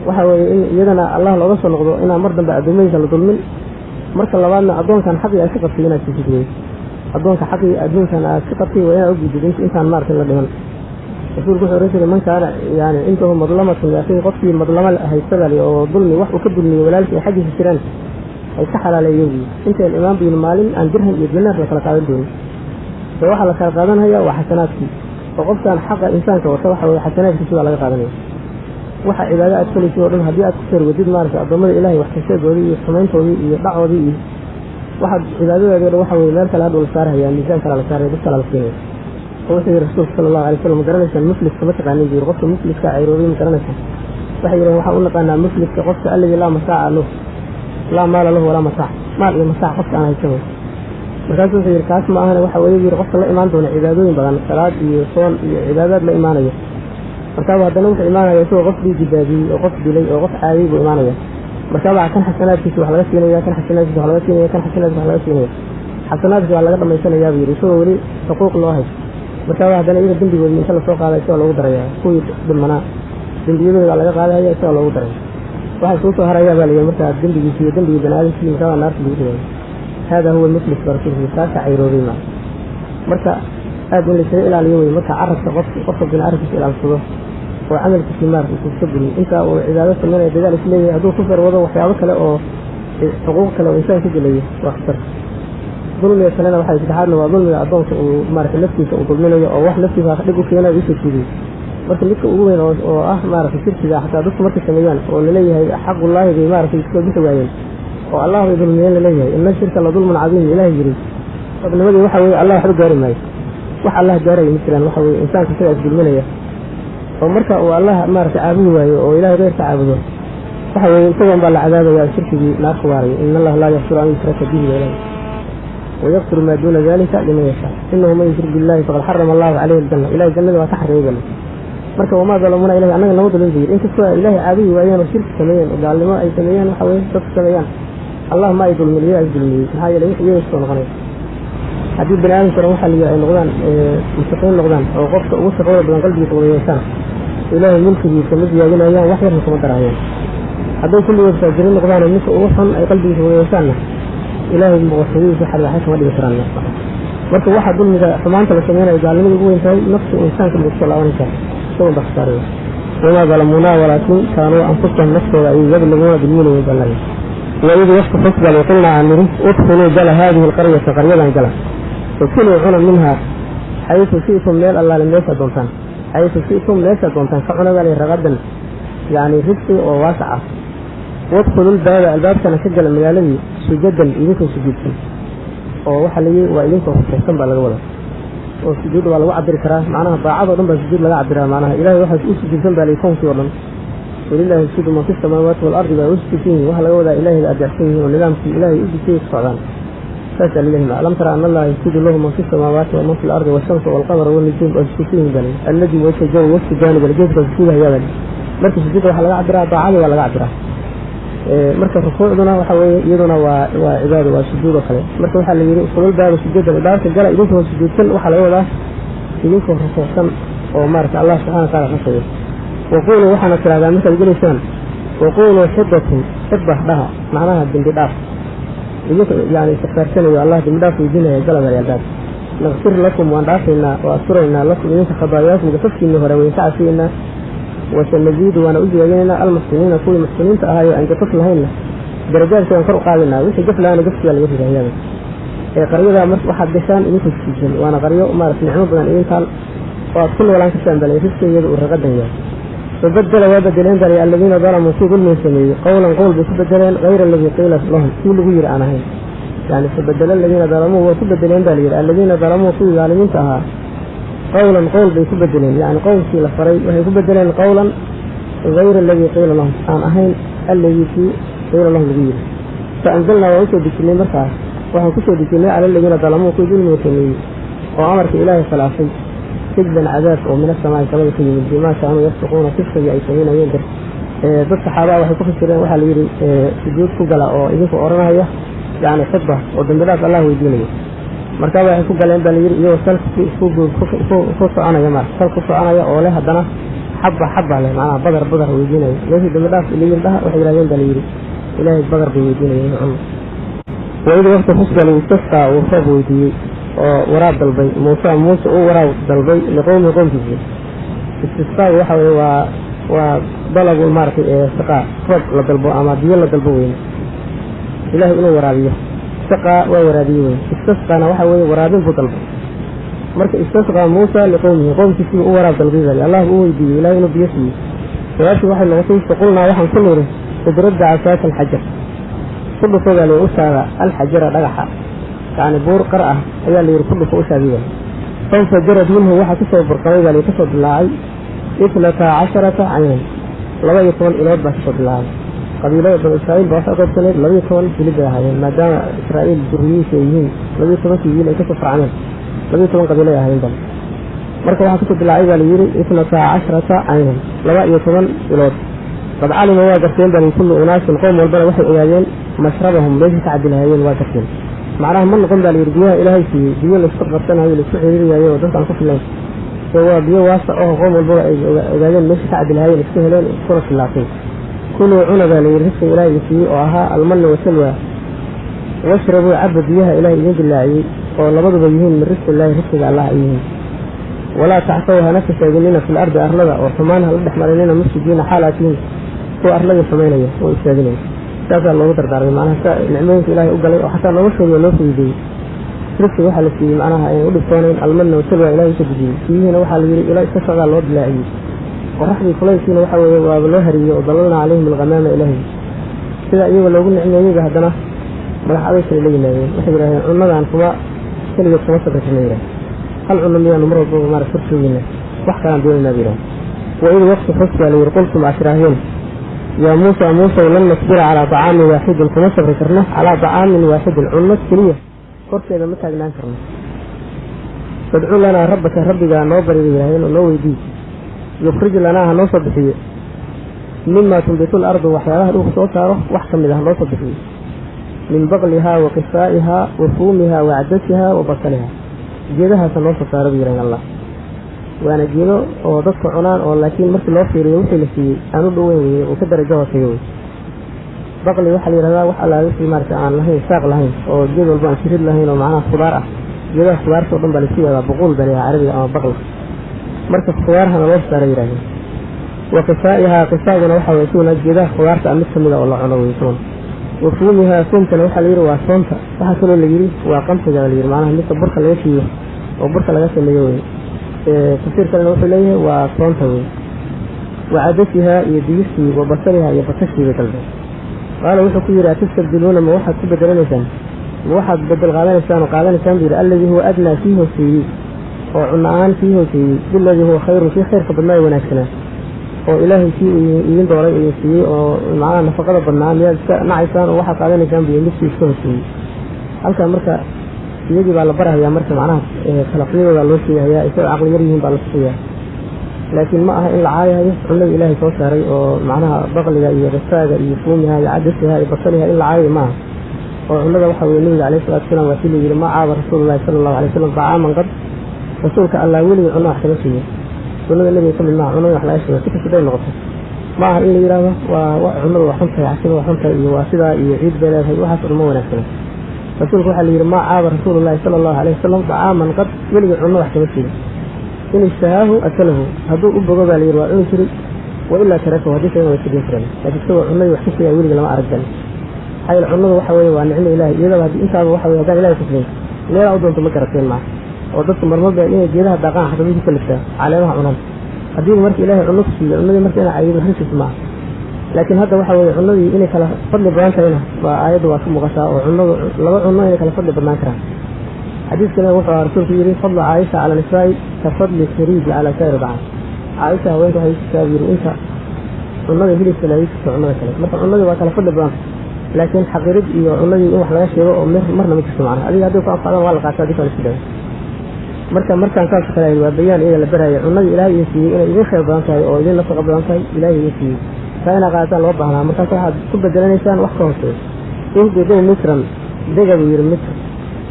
waxa weeye in iyadana Allah looga soo noqdo inaan mar dambe addoommadiisa la dulmin. Marka labaadna addoonkan xaqii aad ka qabtay inaad siisid weye. Addoonka xaqii adduunkan aad ka qabtay waa inaad u gudid intaan maarata la dhiman. Rasuulku wuxuu oran jiray man kaana yani cindahu madlamatun liakhiihi, qofkii madlama haysta baa oo dulmi wax uu ka dulmiyey walaalkii ay xaggiisa jiraan ay ka xalaaleeyeen buyi intayn imaan buyin maalin aan dirham iyo dinaar la kala qaadan doonin. Ee waxaa la kala qaadanaya waa xasanaadkii, oo qofkan xaqa insaanka wata waxa weye xasanaadkiisi baa laga qaadanaya. Waxa cibaado aad falaysid oo dhan haddii aad ku sarwadid maarata addoommada Ilahay wax kasheegoodii iyo xumayntoodii iyo dhacoodii iyo waxaad cibaadadaadii o dhan waxa weye meel kale hadhow la saarhaya, miisaan kala la saaraya, dad kala la siinaya. Oo wuxuu yihi rasuulka sala Allahu alay slam, ma garanaysaan mufliska? Ma taqaanin buu yiri qofka mufliska cayroobay, ma garanaysaan? Waxay yidhahen waxaan u naqaanaa mufliska qofka alladii laa masaaca lahu, laa maala lahu walaa masaac, maal iyo masaac qofka aan haysan wey. Markaasuu wuxuu yidhi kaas ma ahane, waxa weeye yidhi qofka la imaan doona cibaadooyin badan, salaad iyo soon iyo cibaadaad la imaanayo. Markaaba haddana wuxuu imaanaya isagoo qof dhiiggi daadiyey oo qof dilay oo qof caayay buu imaanaya. Markaabaa kan xasanaadkiisa wax laga siinaya, kan xasanaadkiisa wax laga siinaya, kan xasanaadkiisa wax laga siinaya, xasanaadkiisa waa laga dhamaysanayaa buu yidhi isagoo weli xuquuq loo haysto. Markaaba haddana iyaga dembigoodii inta lasoo qaada isagoo loogu daraya, kuwii dhimanaa dembiyadooda baa laga qaadaya isagoo loogu daraya, waxa isuu soo harayaa baa layidhi markaa dembigiisi iyo dembigii bani aadamkii. Markaabaa naarta lagu ridaya. Hada huwa almuflis baa rasuulku yidhi, kaasa cayroobay maa. Marka aad in laysaga ilaaliyo wey. Marka carabka qof qofka bini carabkiisa ilaalsado oo camalkiisii maarata uu iska buriyo intaa uu cibaado sameynaya dadaal is leeyahay, hadduu ku farwado waxyaabo kale oo xuquuq kale oo insaan ka gelayo waa khatar. Dulmiga kalena waxay saddexaadna waa dulmiga addoonka uu maarata naftiisa uu dulminayo oo wax naftiisa dhib u keenayo usoo jiidiyo. Marka midka ugu weyn oo ah maarata shirkiga, xataa dadku markay sameeyaan oo laleeyahay xaqullaahi bay maarata iska bixi waayeen oo Allah bay dulmiyeen laleeyahay, ina shirka la dulmun cadiim Ilahay yiri. Sabnimadii waxa weye Allah waxba gaari maayo, wax Allah gaaraya ma jiraan. Waxa weye insaanka isagaa isdulminaya oo marka uu Allah maarata caabudi waayo oo Ilahay keyrka caabudo waxa weye isagoon baa la cadaabaya oo shirkigii naar ku waaraya. Ina Allaha laa yakfiru an yushraka bihi wa ilahi wayakfiru maa duuna dalika liman yashaa, inahu man yushrik billahi faqad xarama Allahu caleyhi aljanna. Ilahay jannada waa ka xarimay bale. Marka wamaa dalamuna, Ilahay annaga nama dulmin buu yidhi. Inkastoo ay Ilahay caabudi waayeen oo shirki sameeyeen oo gaalnimo ay sameeyeen, waxa weye dadku sameeyaan, Allah ma ay dulmin, iyagaa is dulmiyey. Maxaa yeelay wix iyaga soo noqonaya haddii bani aadamka dhan waxaa la yidhi ay noqdaan mustaqiin noqdaan oo qofka ugu shaqooda badan qalbigiisa wada yeeshaan, Ilaahay mulkigiisa ma ziyaadinayaan, wax yarna kuma darayaan. Hadday kulligood faajiriin noqdaan oo ninka ugu xun ay qalbigiisa wada yeeshaanna, Ilaahay boqortooyadiisa waxa kama dhigi karaan. Marka waxa dulmiga xumaanta la sameynayo gaalnimada ugu weyn tahay, nafsi insaanka bay kusoo laabanaysaa, isagoon baa khasaaraya. Wamaa dalamuunaa walaakin kaanuu anfusahum, naftooda ayay yadlimuuna dulminayeen baa lahayd. Waid waqti xus baa qulnaa aan nidhi udkhuluu gala haadihi alqaryata, qaryadan gala, wakuluu cuna minhaa xaysu shi'tum, meel allaale meesha doontaan, xaysu shi'tum meesha doontaan ka cuna baa layihi, ragadan yacni risqi oo waasac ah. Wadkhulu lbaaba, albaabkana ka gala magaaladii, sujadan idinkoo sujuudsan, oo waxaa layihi waa idinkoo rukuucsan baa laga wadaa, oo sujuudda waa lagu cabiri karaa macnaha daacadoo dhan baa sujuud laga cabiraa. Macnaha Ilahay waxaas u sujuudsan baa layihi koonkii o dhan, walilahi yasjudu man fi samaawaati waalardi baa u sujuudsan yihin. Waxaa laga wadaa Ilahay bay adeecsan yihiin oo nidaamkii Ilahay u dejiyay ku socdaan. Saasaa laleeyahay alam tara ana allaha yasjudu lahu man fi samaawaati waman fi lardi washamsu walqamara walnujuum waa sujuudsan baa layidhi. Annajmu washajaru yasjudaani baa geedka sujuudahayaa baa layidhi. Marka sujuudda waxaa laga cabiraa daacadii waa laga cabiraa. Marka rukuucduna waxa weeye iyaduna waa cibaado, waa sujuud oo kale. Marka waxaa la yidhi udkhulul baaba sujuudan, albaabka gala idinkoo sujuudsan, waxaa laga wadaa idinkoo rukuucsan oo maarata Allah subxana wataala xusayo. Waquuluu waxaana tiraahdaa markaad gelaysaan waquuluu xidatun, xidba dhaha, macnaha dembi dhaaf, idinka yani istikfaarsanayo Allah dembi dhaaf weydiinaya gala baa albaab. Naqfir lakum waan dhaafaynaa oo asturaynaa lakum idinka khadaayaakum gafafkiinii hore wayn ka cafiyeynaa. Wasanaziidu waana u ziyaadinaynaa almuxsiniina kuwii muxsiniinta ahaayo aan gafaf lahaynna darajaadka waan kor u qaadaynaa, wixii gaf lahaana gafkiyaa laga ridahayaaba. Ee qaryadaa marka waxaad gashaan idinku sujuudsan, waana qaryo maarata nicmo badan idintaal oo aad ku noolaan kartaan baa layidhi, risqigeeda uu raqadan yahay. Fabadela waa bedeleen baa layidhi aladiina dalamuu kii dulmiga sameeyey qowlan qowl bay ku bedeleen hayra aladii qiila lahum kii lagu yidhi aan ahayn. Yani fabadela aladiina dalamuu waa ku bedeleen baa layidhi aladiina dalamuu kuwii daalimiinta ahaa qowlan qowl bay ku bedeleen, yani qowlkii la faray waxay ku bedeleen qowlan hayra aladii qiila lahum aan ahayn alladii kii qiila lahum lagu yidhi. Fa anzalnaa waan usoo dejinay markaas, waxaan kusoo dejinay cala aladiina dalamuu kuwii dulmiga sameeyey oo amarka ilaahay khilaafay rijzan cadaab oo min asamaai samada ka yimid bimaa kaanuu yafsiquuna fisqigii ay samaynayeen dar. Dad saxaabaha waxay ku fasireen waxaa la yidhi sujuud ku gala oo idinku odhanaya yani xidba oo dambi dhaaf Allah weydiinaya. Markaaba waxay ku galeen baa la yidhi iyagoo salka ku soconaya maarata sal ku soconaya oo leh haddana xabba xabba leh, macnaha badar badar weydiinaya. Meeshii dambi dhaaf la yidhi dhaha waxay yidhahdeen baa la yidhi ilaahay badar bay weydiinaya cunno. Waid waqti xus baa layidhi istasqaa uu roob weydiiyey oo waraab dalbay Muusa, Muuse uu waraab dalbay liqowmihi qowmkiisii. Istisqaagu waxa weye waa dalabu maaratay ee siqaa, roob la dalbo ama biyo la dalbo weyne, ilaahay inuu waraabiyo. Siqaa waa waraabiye weyne, istisqaana waxa weeye waraabin buu dalbay. Marka istasqaa Muusa liqowmihi qowmkiisii u waraab dalbay baa Allah uu weydiiyey ilaahay inuu biyo siiyo. Jawaabtii waxay noqotay faqulnaa waxaan ku niri idrib bicasaaka alxajar, ku dhufo baa layidhi ushaada alxajara dhagaxa, yani buur qar ah ayaa layidhi ku dhufo ushaadii baa. Fanfajarad minhu waxaa kasoo burqaday baa layidhi kasoo dilaacay 12 caynan, 12 ilood baa kasoo dilaacay. Qabiilada banu Israa'iil baa waxay u qaybsaneed 12 jilib bay ahaayeen, maadaama Israa'iil durriyihiisa ay yihiin 12kii wiil ay kasoo farcameen 12 qabiilo ay ahaayeen bal. Marka waxaa kasoo dilaacay baa layidhi 12 caynan, 12 ilood. Qad calima waa garteen baa layidhi kullu unaasin qowm walbana waxay ogaadeen mashrabahum meeshii ka cabi lahaayeen waa garteen. Macnaha ma noqon baa layidhi biyaha ilaahay siiyey biyo laisku qabsanayo laisku xiriiriyayo oo dadka aan ku filayn, ee waa biyo waasac oo qoom walbaba ay ogaadeen meeshii ka cabi lahaayeen iska heleen iskuna filaatay. Kuluu cuna baa layidhi risqiga ilaahay idin siiyey oo ahaa almanna wasalwa, washrabuu caba biyaha ilaahay idin dilaaciyey oo labaduba yihiin min risqi illaahi risqiga allah ay yihiin. Walaa tacsaw hana fasaadinina fil ardi arlada oo xumaan hala dhex marinina mufsidiina xaal aad tihiin kuwa arladii xumaynaya oo ifsaadinaya. Saasaa loogu dardaarmay macnaha nicmooyinka ilaahay u galay oo xataa noloshooda loo fududeeyey. Risqiga waxaa la siiyey macnaha aynan u dhibtoonayn almanna wasalwa ilaahay usoo dejiyey. Biyihiina waxaa la yidhi ila iska socdaa loo dilaaciyey. Qoraxdii kulaylkiina waxa weeye waaba loo hariyey oo dalalnaa calayhim alghamaama ilaahay. Sida iyaga loogu nicmeeyeyba haddana madax aday kale la yimaadeen. Waxay yidhahdeen cunnadan kuma keligeed kuma sabri karna yidhahdeen, hal cunno miyaanu mar walbaba maarata kor joogeyna, wax kalaan doonaynaa bay yidhahdeen. Waid waqti xus baa la yidhi qultum aad tidhaahdeen yaa Muusa Muusow lan nasbira calaa dacaamin waaxidin, kuma sabri karno calaa dacaamin waaxidin, cunno keliya korkeeda ma taagnaan karno. Fadcu lanaa rabbaka rabbigaa noo bari bay yidhahdeen oo noo weydii, yukhrij lanaa ha noo soo bixiyo mimaa tunbitu lardu waxyaabaha dhulka soo saaro wax ka mid ah noo soo bixiyo, min baqlihaa wa qisaa'ihaa wa fuumihaa wa cadasihaa wa basalihaa, geedahaasa noo soo saaro bay yidhahdeen Allah. Waana geedo oo dadka cunaan oo laakiin markii loo fiiriyo wixii la siiyey aan u dhoweyn weye uu ka darajo hooseeyo wey. Baqli waxaa la yidhahdaa wax allaa wixii maarata aan lahayn saaq lahayn oo geed walba aan jirid lahayn oo macnaha khudaar ah, geedaha khudaarta o dhan baa laisku yihahdaa buquul baa la yidhaha carabiga ama baqli. Marka khudaarhana loo saara yidhahdeen. Wa qisaa'ihaa qisaaguna waxa weye isaguna geedaha khudaarta ah mid ka mid a oo la cuno wey isaguna. Wa fuumihaa fuumkana waxaa la yidhi waa soonta, waxaa kaloo la yidhi waa qamxiga baa la yidhi, macnaha midka burka laga shiido oo burka laga sameeyo wey. Tafsiir kalena wuxuu leeyahay waa soonta wey. Wa cadasihaa iyo digirtii wa basalihaa iyo basashii bay dalbeen. Qaala wuxuu ku yidhi atastabdiluuna ma waxaad ku bedelanaysaan, ma waxaad bedel qaadanaysaan oo qaadanaysaan buu yidhi alladii huwa adnaa kii hooseeyey oo cunno ahaan kii hooseeyey biladii huwa khayrun kii khayrka badnaa ee wanaagsanaa oo ilaahay kii idin dooray idin siiyey oo macnaha nafaqada badnaa miyaad iska nacaysaan oo waxaad qaadanaysaan buu yidhi midkii iska hooseeyey. Halkan marka iyagii baa la barahayaa, marka macnaha talaqyadooda loo sheegahayaa, isagoo caqli yar yihiin baa la tusayaa. Laakiin ma aha in la caayahayo cunada Ilaahay soo saaray oo macnaha baqliga iyo qisaaga iyo fuumiha iyo cadasiha iyo basaliha in la caayayo ma aha. Oo cunada waxa weeye nabiga calayhi salaatu wasalaam waa kii la yidhi ma caaba rasuulullahi sala allahu alay wasalam dacaaman qad, rasuulka Allah weligii cunno wax kama siiyo. Sunnada nabiga ka mid maaha cunada wax laga sheego, si kasta day noqoto ma aha in la yidhaahdo waa cunadu waa xuntahay, casida waa xuntahay iyo waa sidaa iyo ciid bay leedahay, waxaas uma wanaagsana. Rasuulka waxaa la yidhi ma caaba rasuulullahi sala allahu alayhi wasalam dacaaman qad, weligii cunno wax kama siiyo. In ishtahaahu akalahu, hadduu u bogo baa la yidhi waa cuni jiray, wa ilaa tarakahu, haddii kalena waa iska dayn jireen. Laakiin isagoo cunadii wax ka sheegaya weliga lama arag galin. Maxaa yeele cunadu waxa weeye waa nicmo Ilaahay, iyadaba haddii intaaba waxa weye haddaan Ilaahay kusnayn meelaa u doonto ma garateen maaha. Oo dadku marmar baa inay geedaha daaqaan xataa way ku kaliftaa caleemaha cunaan. Haddiiba marka Ilaahay cunno ku siiyo, cunadii marka inaa cayidin waxna maaha. Laakiin hadda waxa weeye cunadii inay kala fadli badan tahayna waa aayaddu waa ka muuqataa, oo cunadu laba cunno inay kala fadli badnaan karaan. Xadiiskana wuxuu rasuulku yidhi fadlu Caaisha cala nisaa'i ka fadli sariiji cala saa'iri dacam. Caaisha haweenka waxay jirtaa yidhi inta cunada hilibka la jirto cunada kale. Marka cunadii waa kala fadli badan, laakiin xaqirid iyo cunadii in wax laga sheego oo marna ma jirto macnaha. Adiga haddii ku anfacdaan waa la qaataa, haddii kale iska daayo. Marka markaan saas kale waa bayaan iyada la baraya cunadii Ilaahay idin siiyey inay idin khayr badan tahay oo idin nafaqa badan tahay Ilaahay idin siiyey, taa inaa qaadataan loo baahnaa. Markaas waxaad ku bedelanaysaan wax ka hooseeya. Ihbiduu misran, dega buu yidhi Misr.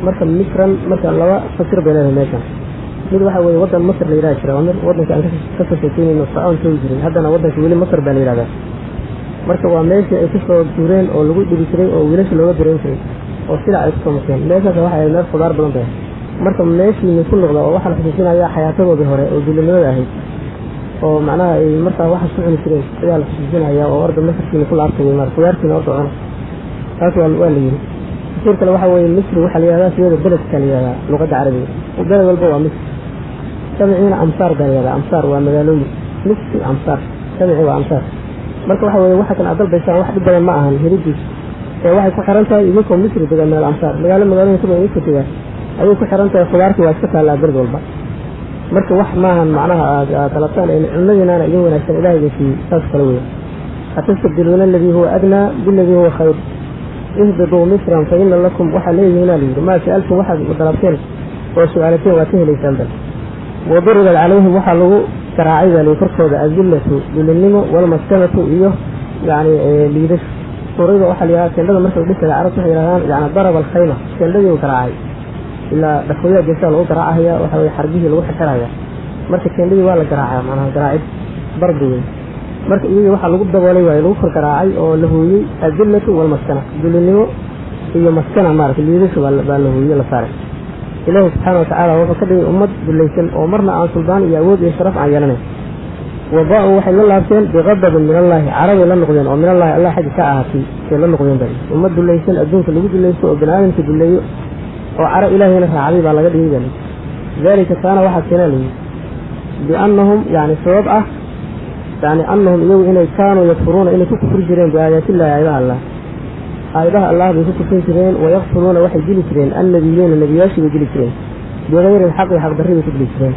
Marka misran marka laba fasir bay leedahay meeshan. Mid waxa weeye waddan Masr la yidhaha jira, waa mid waddanka aan ka soo sheekeynayno Fircoon joogi jiray, haddana waddanka weli Masr baa la yidhahdaa. Marka waa meeshii ay kusoo guureen oo lagu dhibi jiray oo wiilasha looga dareyn jiray oo silac ay kusoo marteen. Meeshaas waxay ahayd meel khudaar badan tahay. Marka meeshiini ku noqda oo waxaa la xusuusinayaa xayaatadoodii hore oo dulinimada ahayd oo macnaha ay markaa waxaas ku cuni jireen ayaa la xusuusinayaa, oo orda Masrkiina ku laabtay mar khudaartiina orda cuna. Taas waa la yidhi. Tafsiir kale waxa weeye Misri waxaa la yidhahdaa siyada beledka la yidhahdaa luqadda carabiga, beled walba waa Misri. Sabciina amsaar baa la yidhahdaa, amsaar waa magaalooyin, Misri amsaar, sabci waa amsaar. Marka waxa weeye waxa kan aad dalbaysaan wax dhib badan ma ahan helidiis, ee waxay ku xiran tahay idinkoo Misri degan meel amsaar, magaalo magaalooyin kuma idinka degaa ayay ku xiran tahay. Khudaartii waa iska taallaa beled walba. Marka wax maahan macnaha aad dalabtaan ee cunadiinaana idin wanaagsan Ilaahay idin siiyey, saas kale weeye. Atastabdiluuna aladii huwa adnaa biladii huwa khayr, ihbiduu misran fa ina lakum, waxaa leeyihiinaa la yidhi maa sa'altum, waxaad dalabteen oo su-aalateen waad ka helaysaan. Bal waduribat calayhim, waxaa lagu garaacay baa layidhi korkooda adillatu dulinimo walmaskanatu iyo yacni liidasho. Suurada waxaa la yidhahdaa teendhada marka la dhisaya carabtu waxay yidhahdaan yacni daraba alkhayma, teendhadii uu garaacay ilaa dhafooyaa geesaha lagu garaacahaya, waxa weye xargihii lagu xirxiraya. Marka teendhadii waa la garaacaa, macnaha garaacid darbi wey. Marka iyagii waxaa lagu daboolay waaye lagu kor garaacay oo la hooyey adillatu walmaskana, dulinimo iyo maskana maaragtay liidasho baa la hooyey la saaray. Ilaahi subxaana watacaala wuxuu ka dhigay ummad dulaysan oo marna aan suldaan iyo awood iyo sharaf aan yeelanayn. Wabaa-u waxay la laabteen biqadabin min allahi, carabay la noqdeen oo min allahi allah xaggi ka ahaatay bay la noqdeen. Baa ummad dulaysan adduunka lagu dulaysto oo bani aadamka duleeyo oo caro ilaahayna raacday baa laga dhigay baa layidhi. Daalika kaana waxaa keenaa layidhi biannahum, yani sabab ah yani annahum iyagu inay kaanuu yakfuruuna inay ku kufri jireen biaayaatillahi, aayadaha allah, aayadaha allah bay ku kufrin jireen. Wayaqtuluuna waxay dili jireen annabiyiina, nebiyaashii bay dili jireen, bikayri alxaqi, xaqdarri bay ku dili jireen.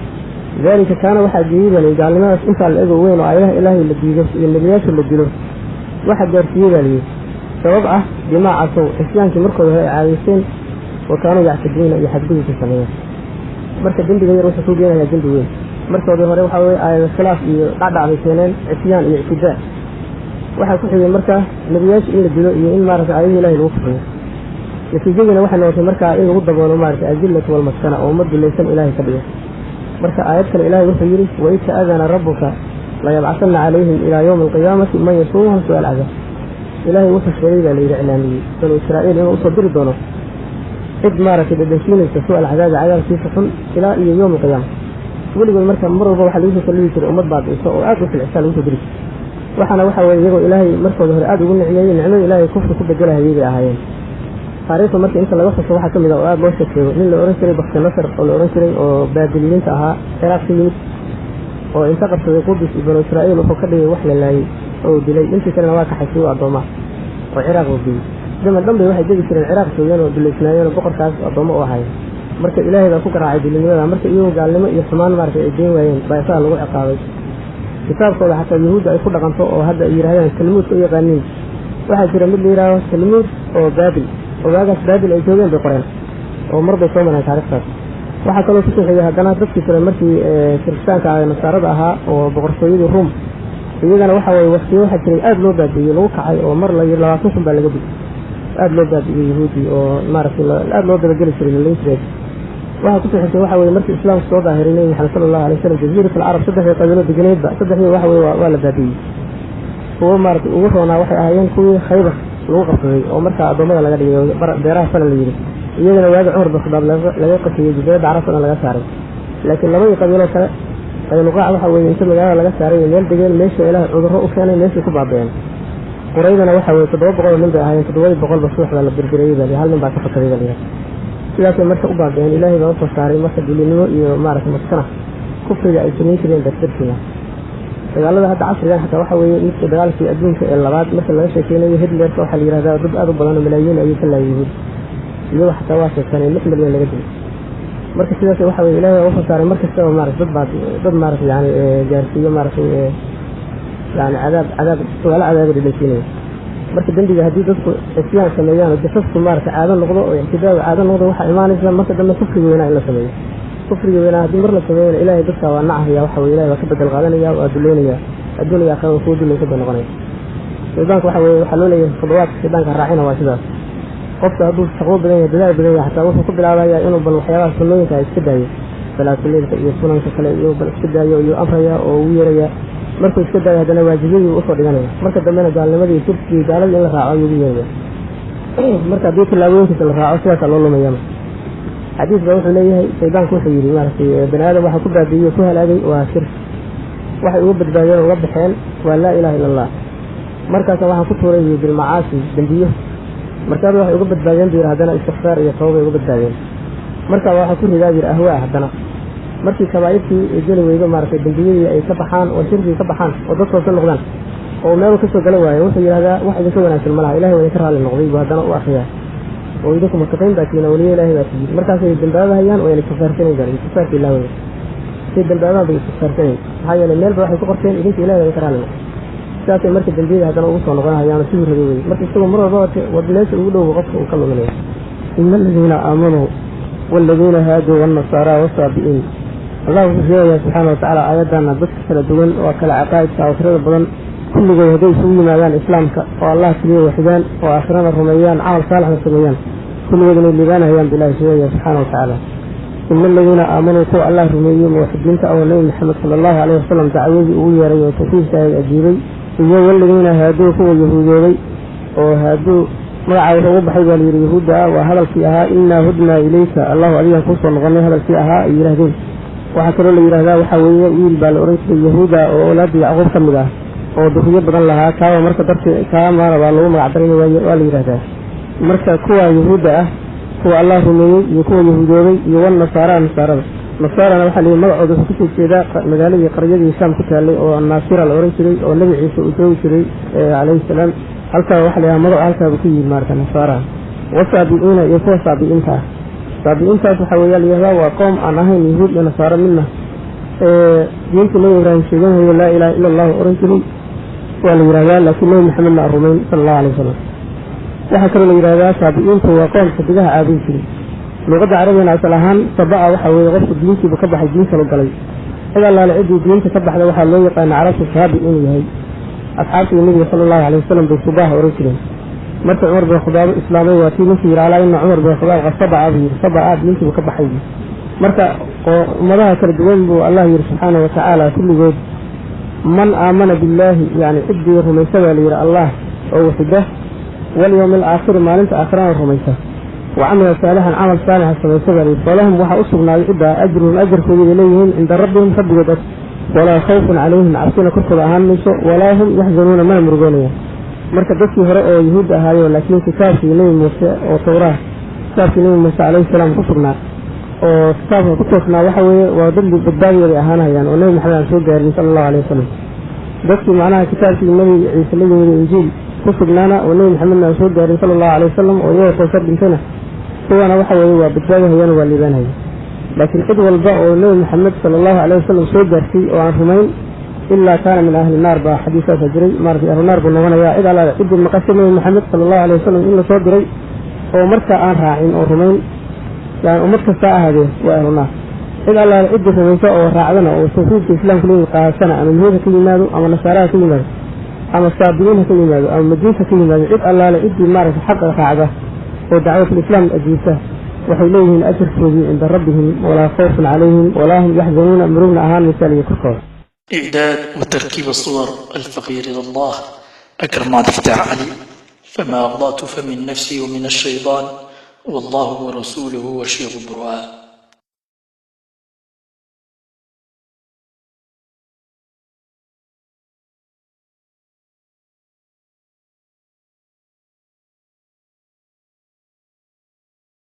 Daalika kaana waxaa geeyey baa layidhi gaalnimadaas intaa la ego weyn oo aayadaha ilaahay la diido iyo nebiyaasha la dilo, waxa gaarsiiyey baa layidhi sabab ah bimaa casow, cisyaankii markooda hore ay caadaysteen, wa kaanuu yactaduuna iyo xadgudubka sameeyeen. Marka dembiga yar wuxuu ku geenayaa dembi weyn. Markoodii hore waxaa weye aayado khilaaf iyo dhacdhac bay keeneen, cisyaan iyo ictidaa. Waxaa ku xigay markaa nebiyaasha in la dilo iyo in maaragtay aayadihii ilahay lagu kufriyo. Natiijadiina waxay noqotay markaa in lagu daboolo maaragtay adillatu walmaskana oo ummad dulaysan ilaahay ka dhigo. Marka aayad kale ilaahay wuxuu yidhi waid ta'adana rabbuka layabcasanna calayhim ilaa yowmi alqiyaamati man yasuumuhum su'a alcadaab. Ilaahay wuxuu sheegay baa layidhi iclaamiyey banu Israa'iil inuu usoo diri doono cid maaragtay dhadhansiinaysa su'a alcadaabi, cadaabkiisa xun, ilaa iyo yowmi alqiyaama weligood. Marka mar walba waxaa lagu soo sallidi jiray ummad baabi'iso oo aad u filcisaa lagu soo diri jiray. Waxaana waxa weeye iyagoo ilaahay markooda hore aad ugu nicmeeyey, nicmada ilaahay kufri ku bedelahayay bay ahaayeen. Taariikhda marka inta laga xuso waxaa ka mid ah oo aad loo sheekeego nin la ohan jiray Bakti Nasr oo la ohan jiray oo baabiliyiinta ahaa, Ciraaq ka yimid, oo inta qabsaday Qudus iyo banu Israa'iil wuxuu ka dhigay wax la laayey oo dilay, intii kalena waa kaxaysay u addoomaha oo Ciraaq uu geeyey. Zaman dhan bay waxay degi jireen Ciraaq joogeen oo duleysnaayeen oo boqorkaas addoommo u ahaayeen. Marka ilaahay baa ku garaacay dulinimada. Marka iyagu gaalnimo iyo xumaan maaragtay ay deen waayeen baa isaga lagu ciqaabay. Kitaabkooda xataa yuhuudda ay ku dhaqanto oo hadda ay yidhahdaan Talmuudka u yaqaaniin, waxaa jira mid la yidhaahdo Talmuud oo Baabil Oo waagaas Baabil ay joogeen bay qoreen oo mar bay soo mareen taariikhtaas. Waxaa kaloo kusoo xigay haddana dadkii kale markii kiristaanka ah ee nasaarada ahaa oo boqortooyadii Ruum, iyagana waxa weye waqtiyo waxaa jiray aada loo baabi'iyey, lagu kacay oo mar la yiri 20,000 baa laga digay, aada loo baabi'iyey Yahuudi oo maaragtay aada loo dabageli jiray, lalayn jiray. Waxaa kusoo xigtay waxa weye markii Islaamku soo daahiray Nebi Maxamed sala Allahu alay wasalam, Jaziirat Alcarab saddexdii qabiilo deganeedba, saddexdii waxa weye waa la baabi'iyey. Kuwo maaragtay ugu roonaa waxay ahaayeen kuwii Khaybar lagu qabsaday oo markaa addoommada laga dhigay oo beeraha fala la yidhi, iyagana waagi Cumar bin Khadaab laga qasiyey, jasiiradda Carabta dhan laga saaray. Laakiin labadii qabiiloo kale, Qaynuqaac, waxa weeye inta magaalada laga saaray meel degeen, meesha Ilaah cudurro u keenay, meeshay ku baabi'een. Quraydana waxa weye 700 nin bay ahaayeen, 700ba suux baa la birbireeyey baa, hal nin baa ka fakaday baa layidhaha. Sidaasay marka u baabi'een, Ilaahay baa usoo saaray marka dulinimo iyo maaragtay maskana kufriga ay samayn jireen dardarkiina. Dagaalada hadda casrigan xataa waxa weeye midka dagaalkii adduunka ee labaad marka laga sheekeynayo, Hitlerka waxaa la yidhahdaa dad aada u badan oo malaayiin ayuu ka laayay Yahuud, iyago xataa waa sheegtanay 6 milyan laga dilay. Marka sidaas waxa weye Ilahay baa usoo saaray mar kastaba maarata dad baa dad maaragtay yani gaarsiiyo maaragtay yani cadaab su'aalo cadaaba dhadhansiinaya. Marka dembiga haddii dadku cisyaan sameeyaan oo jafafku maaragtay caado noqdo oo ictidaau caado noqdo, waxaa imaanaysa marka dambe kufrigi weynaa in la sameeyo. Kufrigi weynaa haddii mar la sameeyana, Ilahay dadka waa nacahaya, waxa weye Ilahay waa ka bedel qaadanaya, waa duleynaya, adduun iyo aakhira kuwa dulaysa bay noqonaya. Shaydaanka waxa weye waxaa loo leeyahay khudawaadka shaydaanka raacina waa sidaas. Qofka hadduu taqwo badan yahay, dadaal badan yahay, xataa wuxuu ku bilaabayaa inuu bal waxyaabaha sunnooyinka iska daayo, salaatuleylka iyo sunanka kale iyo bal iska daayo iyo amraya oo ugu yeeraya. Markuu iska daayo haddana waajibadii usoo dhiganaya, marka dambena gaalnimadii, shirkigii, gaaladii in la raaco ayuu ugu yeeraya. Marka haddii tallaabooyinkiisa la raaco, sidaasaa loo lumayama. Xadiis baa wuxuu leeyahay shaydaanku wuxuu yidhi maaragtay bani aadam waxaa ku baabiiyey, ku halaagay waa shirki, waxay uga badbaadeen oo uga baxeen waa laa ilaha illa Allah. Markaasa waxaan ku tuuray iyo bilmacaasi, dembiyo. Markaaba waxay uga badbaadeen buu yidhi haddana istikfaar iyo tawbay uga badbaadeen. Markaa waxaa ku ridaa yidhi ahwaa. Haddana markii kabaa'irtii ay geli weydo, maaragtay dembiyadii ay ka baxaan oo shirkigii ka baxaan oo dad toosan noqdaan oo meelu kasoo gala waayo, wuxuu yidhahdaa wax idinka wanaagsan ma laha, Ilahay waa idinka raalli noqday buu haddana u akriyaa oo idinku muttaqiin baa tihiin, awliye Ilahay baa tihiin. Markaasay dambaabahayaan wayna istikfaarsanayn baa istikfaarka ilaawaya, say dambaabaan bay istikfaarsanayn, maxaa yeelay meelba waxay ku qorteen idinka Ilahay waa idinka raalli noqday. Sidaasay marka dembiyada haddana ugu soo noqonahayaan siduu rabay wey. Marka isagoo mar walba wad meesha ugu dhowba qofka uu ka luminayo. Ina aladiina aamanuu waaladiina haaduu waalnasaara wasaabi'iin. Allah wuxuu sheegayaa subxaana watacaala aayadana dadka kala duwan oo kala caqaa'idka oo tirada badan kulligood hadday isugu yimaadaan Islaamka oo Allah keliya waxidaan oo aakhirana rumeeyaan, camal saalixna sameeyaan, kulligood inay liibaanahayaan bu Ilahi sheegaya subxaana watacaala. Ina aladiina aamanuu, kuwa Allah rumeeyey, muwaxidiinta oo Nebi Maxamed sala Allahu caleyhi wasalam dacwadii ugu yeeray oo tawxiidka ahayd ajiibay, iyo waladiina haaduu, kuwa yahuudoobay oo haaduu magaca wuxuu ugu baxay baa layidhi yahuudda ah waa hadalkii ahaa innaa hudnaa ilayka, Allahu adigaan kuusoo noqonay, hadalkii ahaa ay yidhaahdeen. Waxaa kaloo la yidhahdaa waxaa weeye wiil baa la ohan jiray Yahuuda oo awlaadda Yacquub ka mid ah oo duriyo badan lahaa, kaaba marka darti kaamaana baa lagu magac daray waa la yidhahdaa. Marka kuwa yahuudda ah, kuwa Allah rumeeyey iyo kuwa yahuudoobay iyo wan nasaara, nasaarada, nasaarana waxaa layihi magacooda wuxuu kusoo jeedaa magaaladii qaryadii Shaam ku taallay oo Naasira la ohan jiray oo Nebi Ciise uu joogi jiray calayhi salaam. Halkaa waxa la yidhaha magacu halkaabuu ku yimid maarata nasaara. Wasaabi'iina, iyo kuwa saabi'iinta ah. Saabi'iintaas waxaa weeyaa la yihahdaa waa qoom aan ahayn yahuud iyo nasaaro midna, diinta Nebi Ibraahim sheeganayo, laa ilaha ila Allahu oran jiray waa la yidhahdaa, laakiin Nebi Maxamedna aan rumayn sala Allahu alay wasalam. Waxaa kaloo la yidhahdaa saabi'iintu waa qoom xidigaha caabudi jiray. Luuqadda carabigana asal ahaan saba'a waxaa weeye qofku diintiibu ka baxay, diin kalu galay. Cid allaale ciddii diinta ka baxda waxaa loo yaqaana carabtu saabi inuu yahay. Asxaabtii Nebiga sala Allahu alay wasalam bay subaha oran jireen. Markii Cumar bin Khadaab islaamay, waa tii ninkii yidhi alaa ina Cumar bin Khadaab qad sabaca buu yidhi, saba'a diintiibu ka baxay. Marka ummadaha kala duwan buu Allah yidhi subxaana watacaala kulligood man aamana billaahi, yani ciddii rumaysa baa la yidhi Allah oo waxida, walyawmi alaakhiri, maalinta aakhirana rumaysa, wa camila saalixan, camal saalixa samaysa baa layidhi, falahum, waxaa u sugnaaday ciddaa, ajruhum, ajarkoodii bay leeyihiin, cinda rabbihim, rabbigood ag, walaa khawfun calayhim, cabsina korkooda ahaan mayso, walaa hum yaxzanuuna, mana murugoonayaan. Marka dadkii hore oo yahuudda ahaayo laakiin kitaabkii Nebi Muuse oo Tawraah, kitaabkii Nebi Muuse calayhi salaam ku sugnaa oo kitaabka ku toosnaa, waxa weeye waa dad badbaadiya bay ahaanayaan oo Nebi Maxamed aan soo gaarin sala Allahu alayh wasalam. Dadkii macnaha kitaabkii Nebi Ciise la yimid Injiil ku sugnaana oo Nebi Maxamedna aan soo gaarin sala Allahu alayh wasalam oo iyagoo toosa dhintayna, kuwana waxa weeye waa badbaadihayaan, waa liibaanhaya. Laakiin cid walba oo Nebi Maxamed sala Allahu alayh wasalam soo gaartay oo aan rumayn, ilaa kaana min ahli naar baa xadiisaasa jiray, maratay ahlu naar buu noqonayaa. Cid allaale ciddii maqashay Nebi Maxamed sala Allahu alayh wasalam in lasoo diray Oo marka aan raacin oo rumayn, yani ummad kasta ahaadee, waa ahlu naar. Cid allaale ciddii rumaysa oo raacdana oo tawxiidka islaamka leeyahay qaadasana, ama yuhuud ha ka yimaado, ama nasaaraha ka yimaado, ama saabiyiin ha ka yimaado, ama majuus ha ka yimaado, cid allaale ciddii maaragta xaqa raacda oo dacwatul islaam ajiibta, waxay leeyihiin ajarkoodii cinda rabbihim, walaa khawfun calayhim walaa hum yaxzanuuna, murugna ahaan misaal iyo korkooda. إعداد وتركيب الصور الفقير إلى الله أكرم عبد الفتاح علي. فما أخطأت فمن نفسي ومن الشيطان، والله ورسوله والشيخ براء.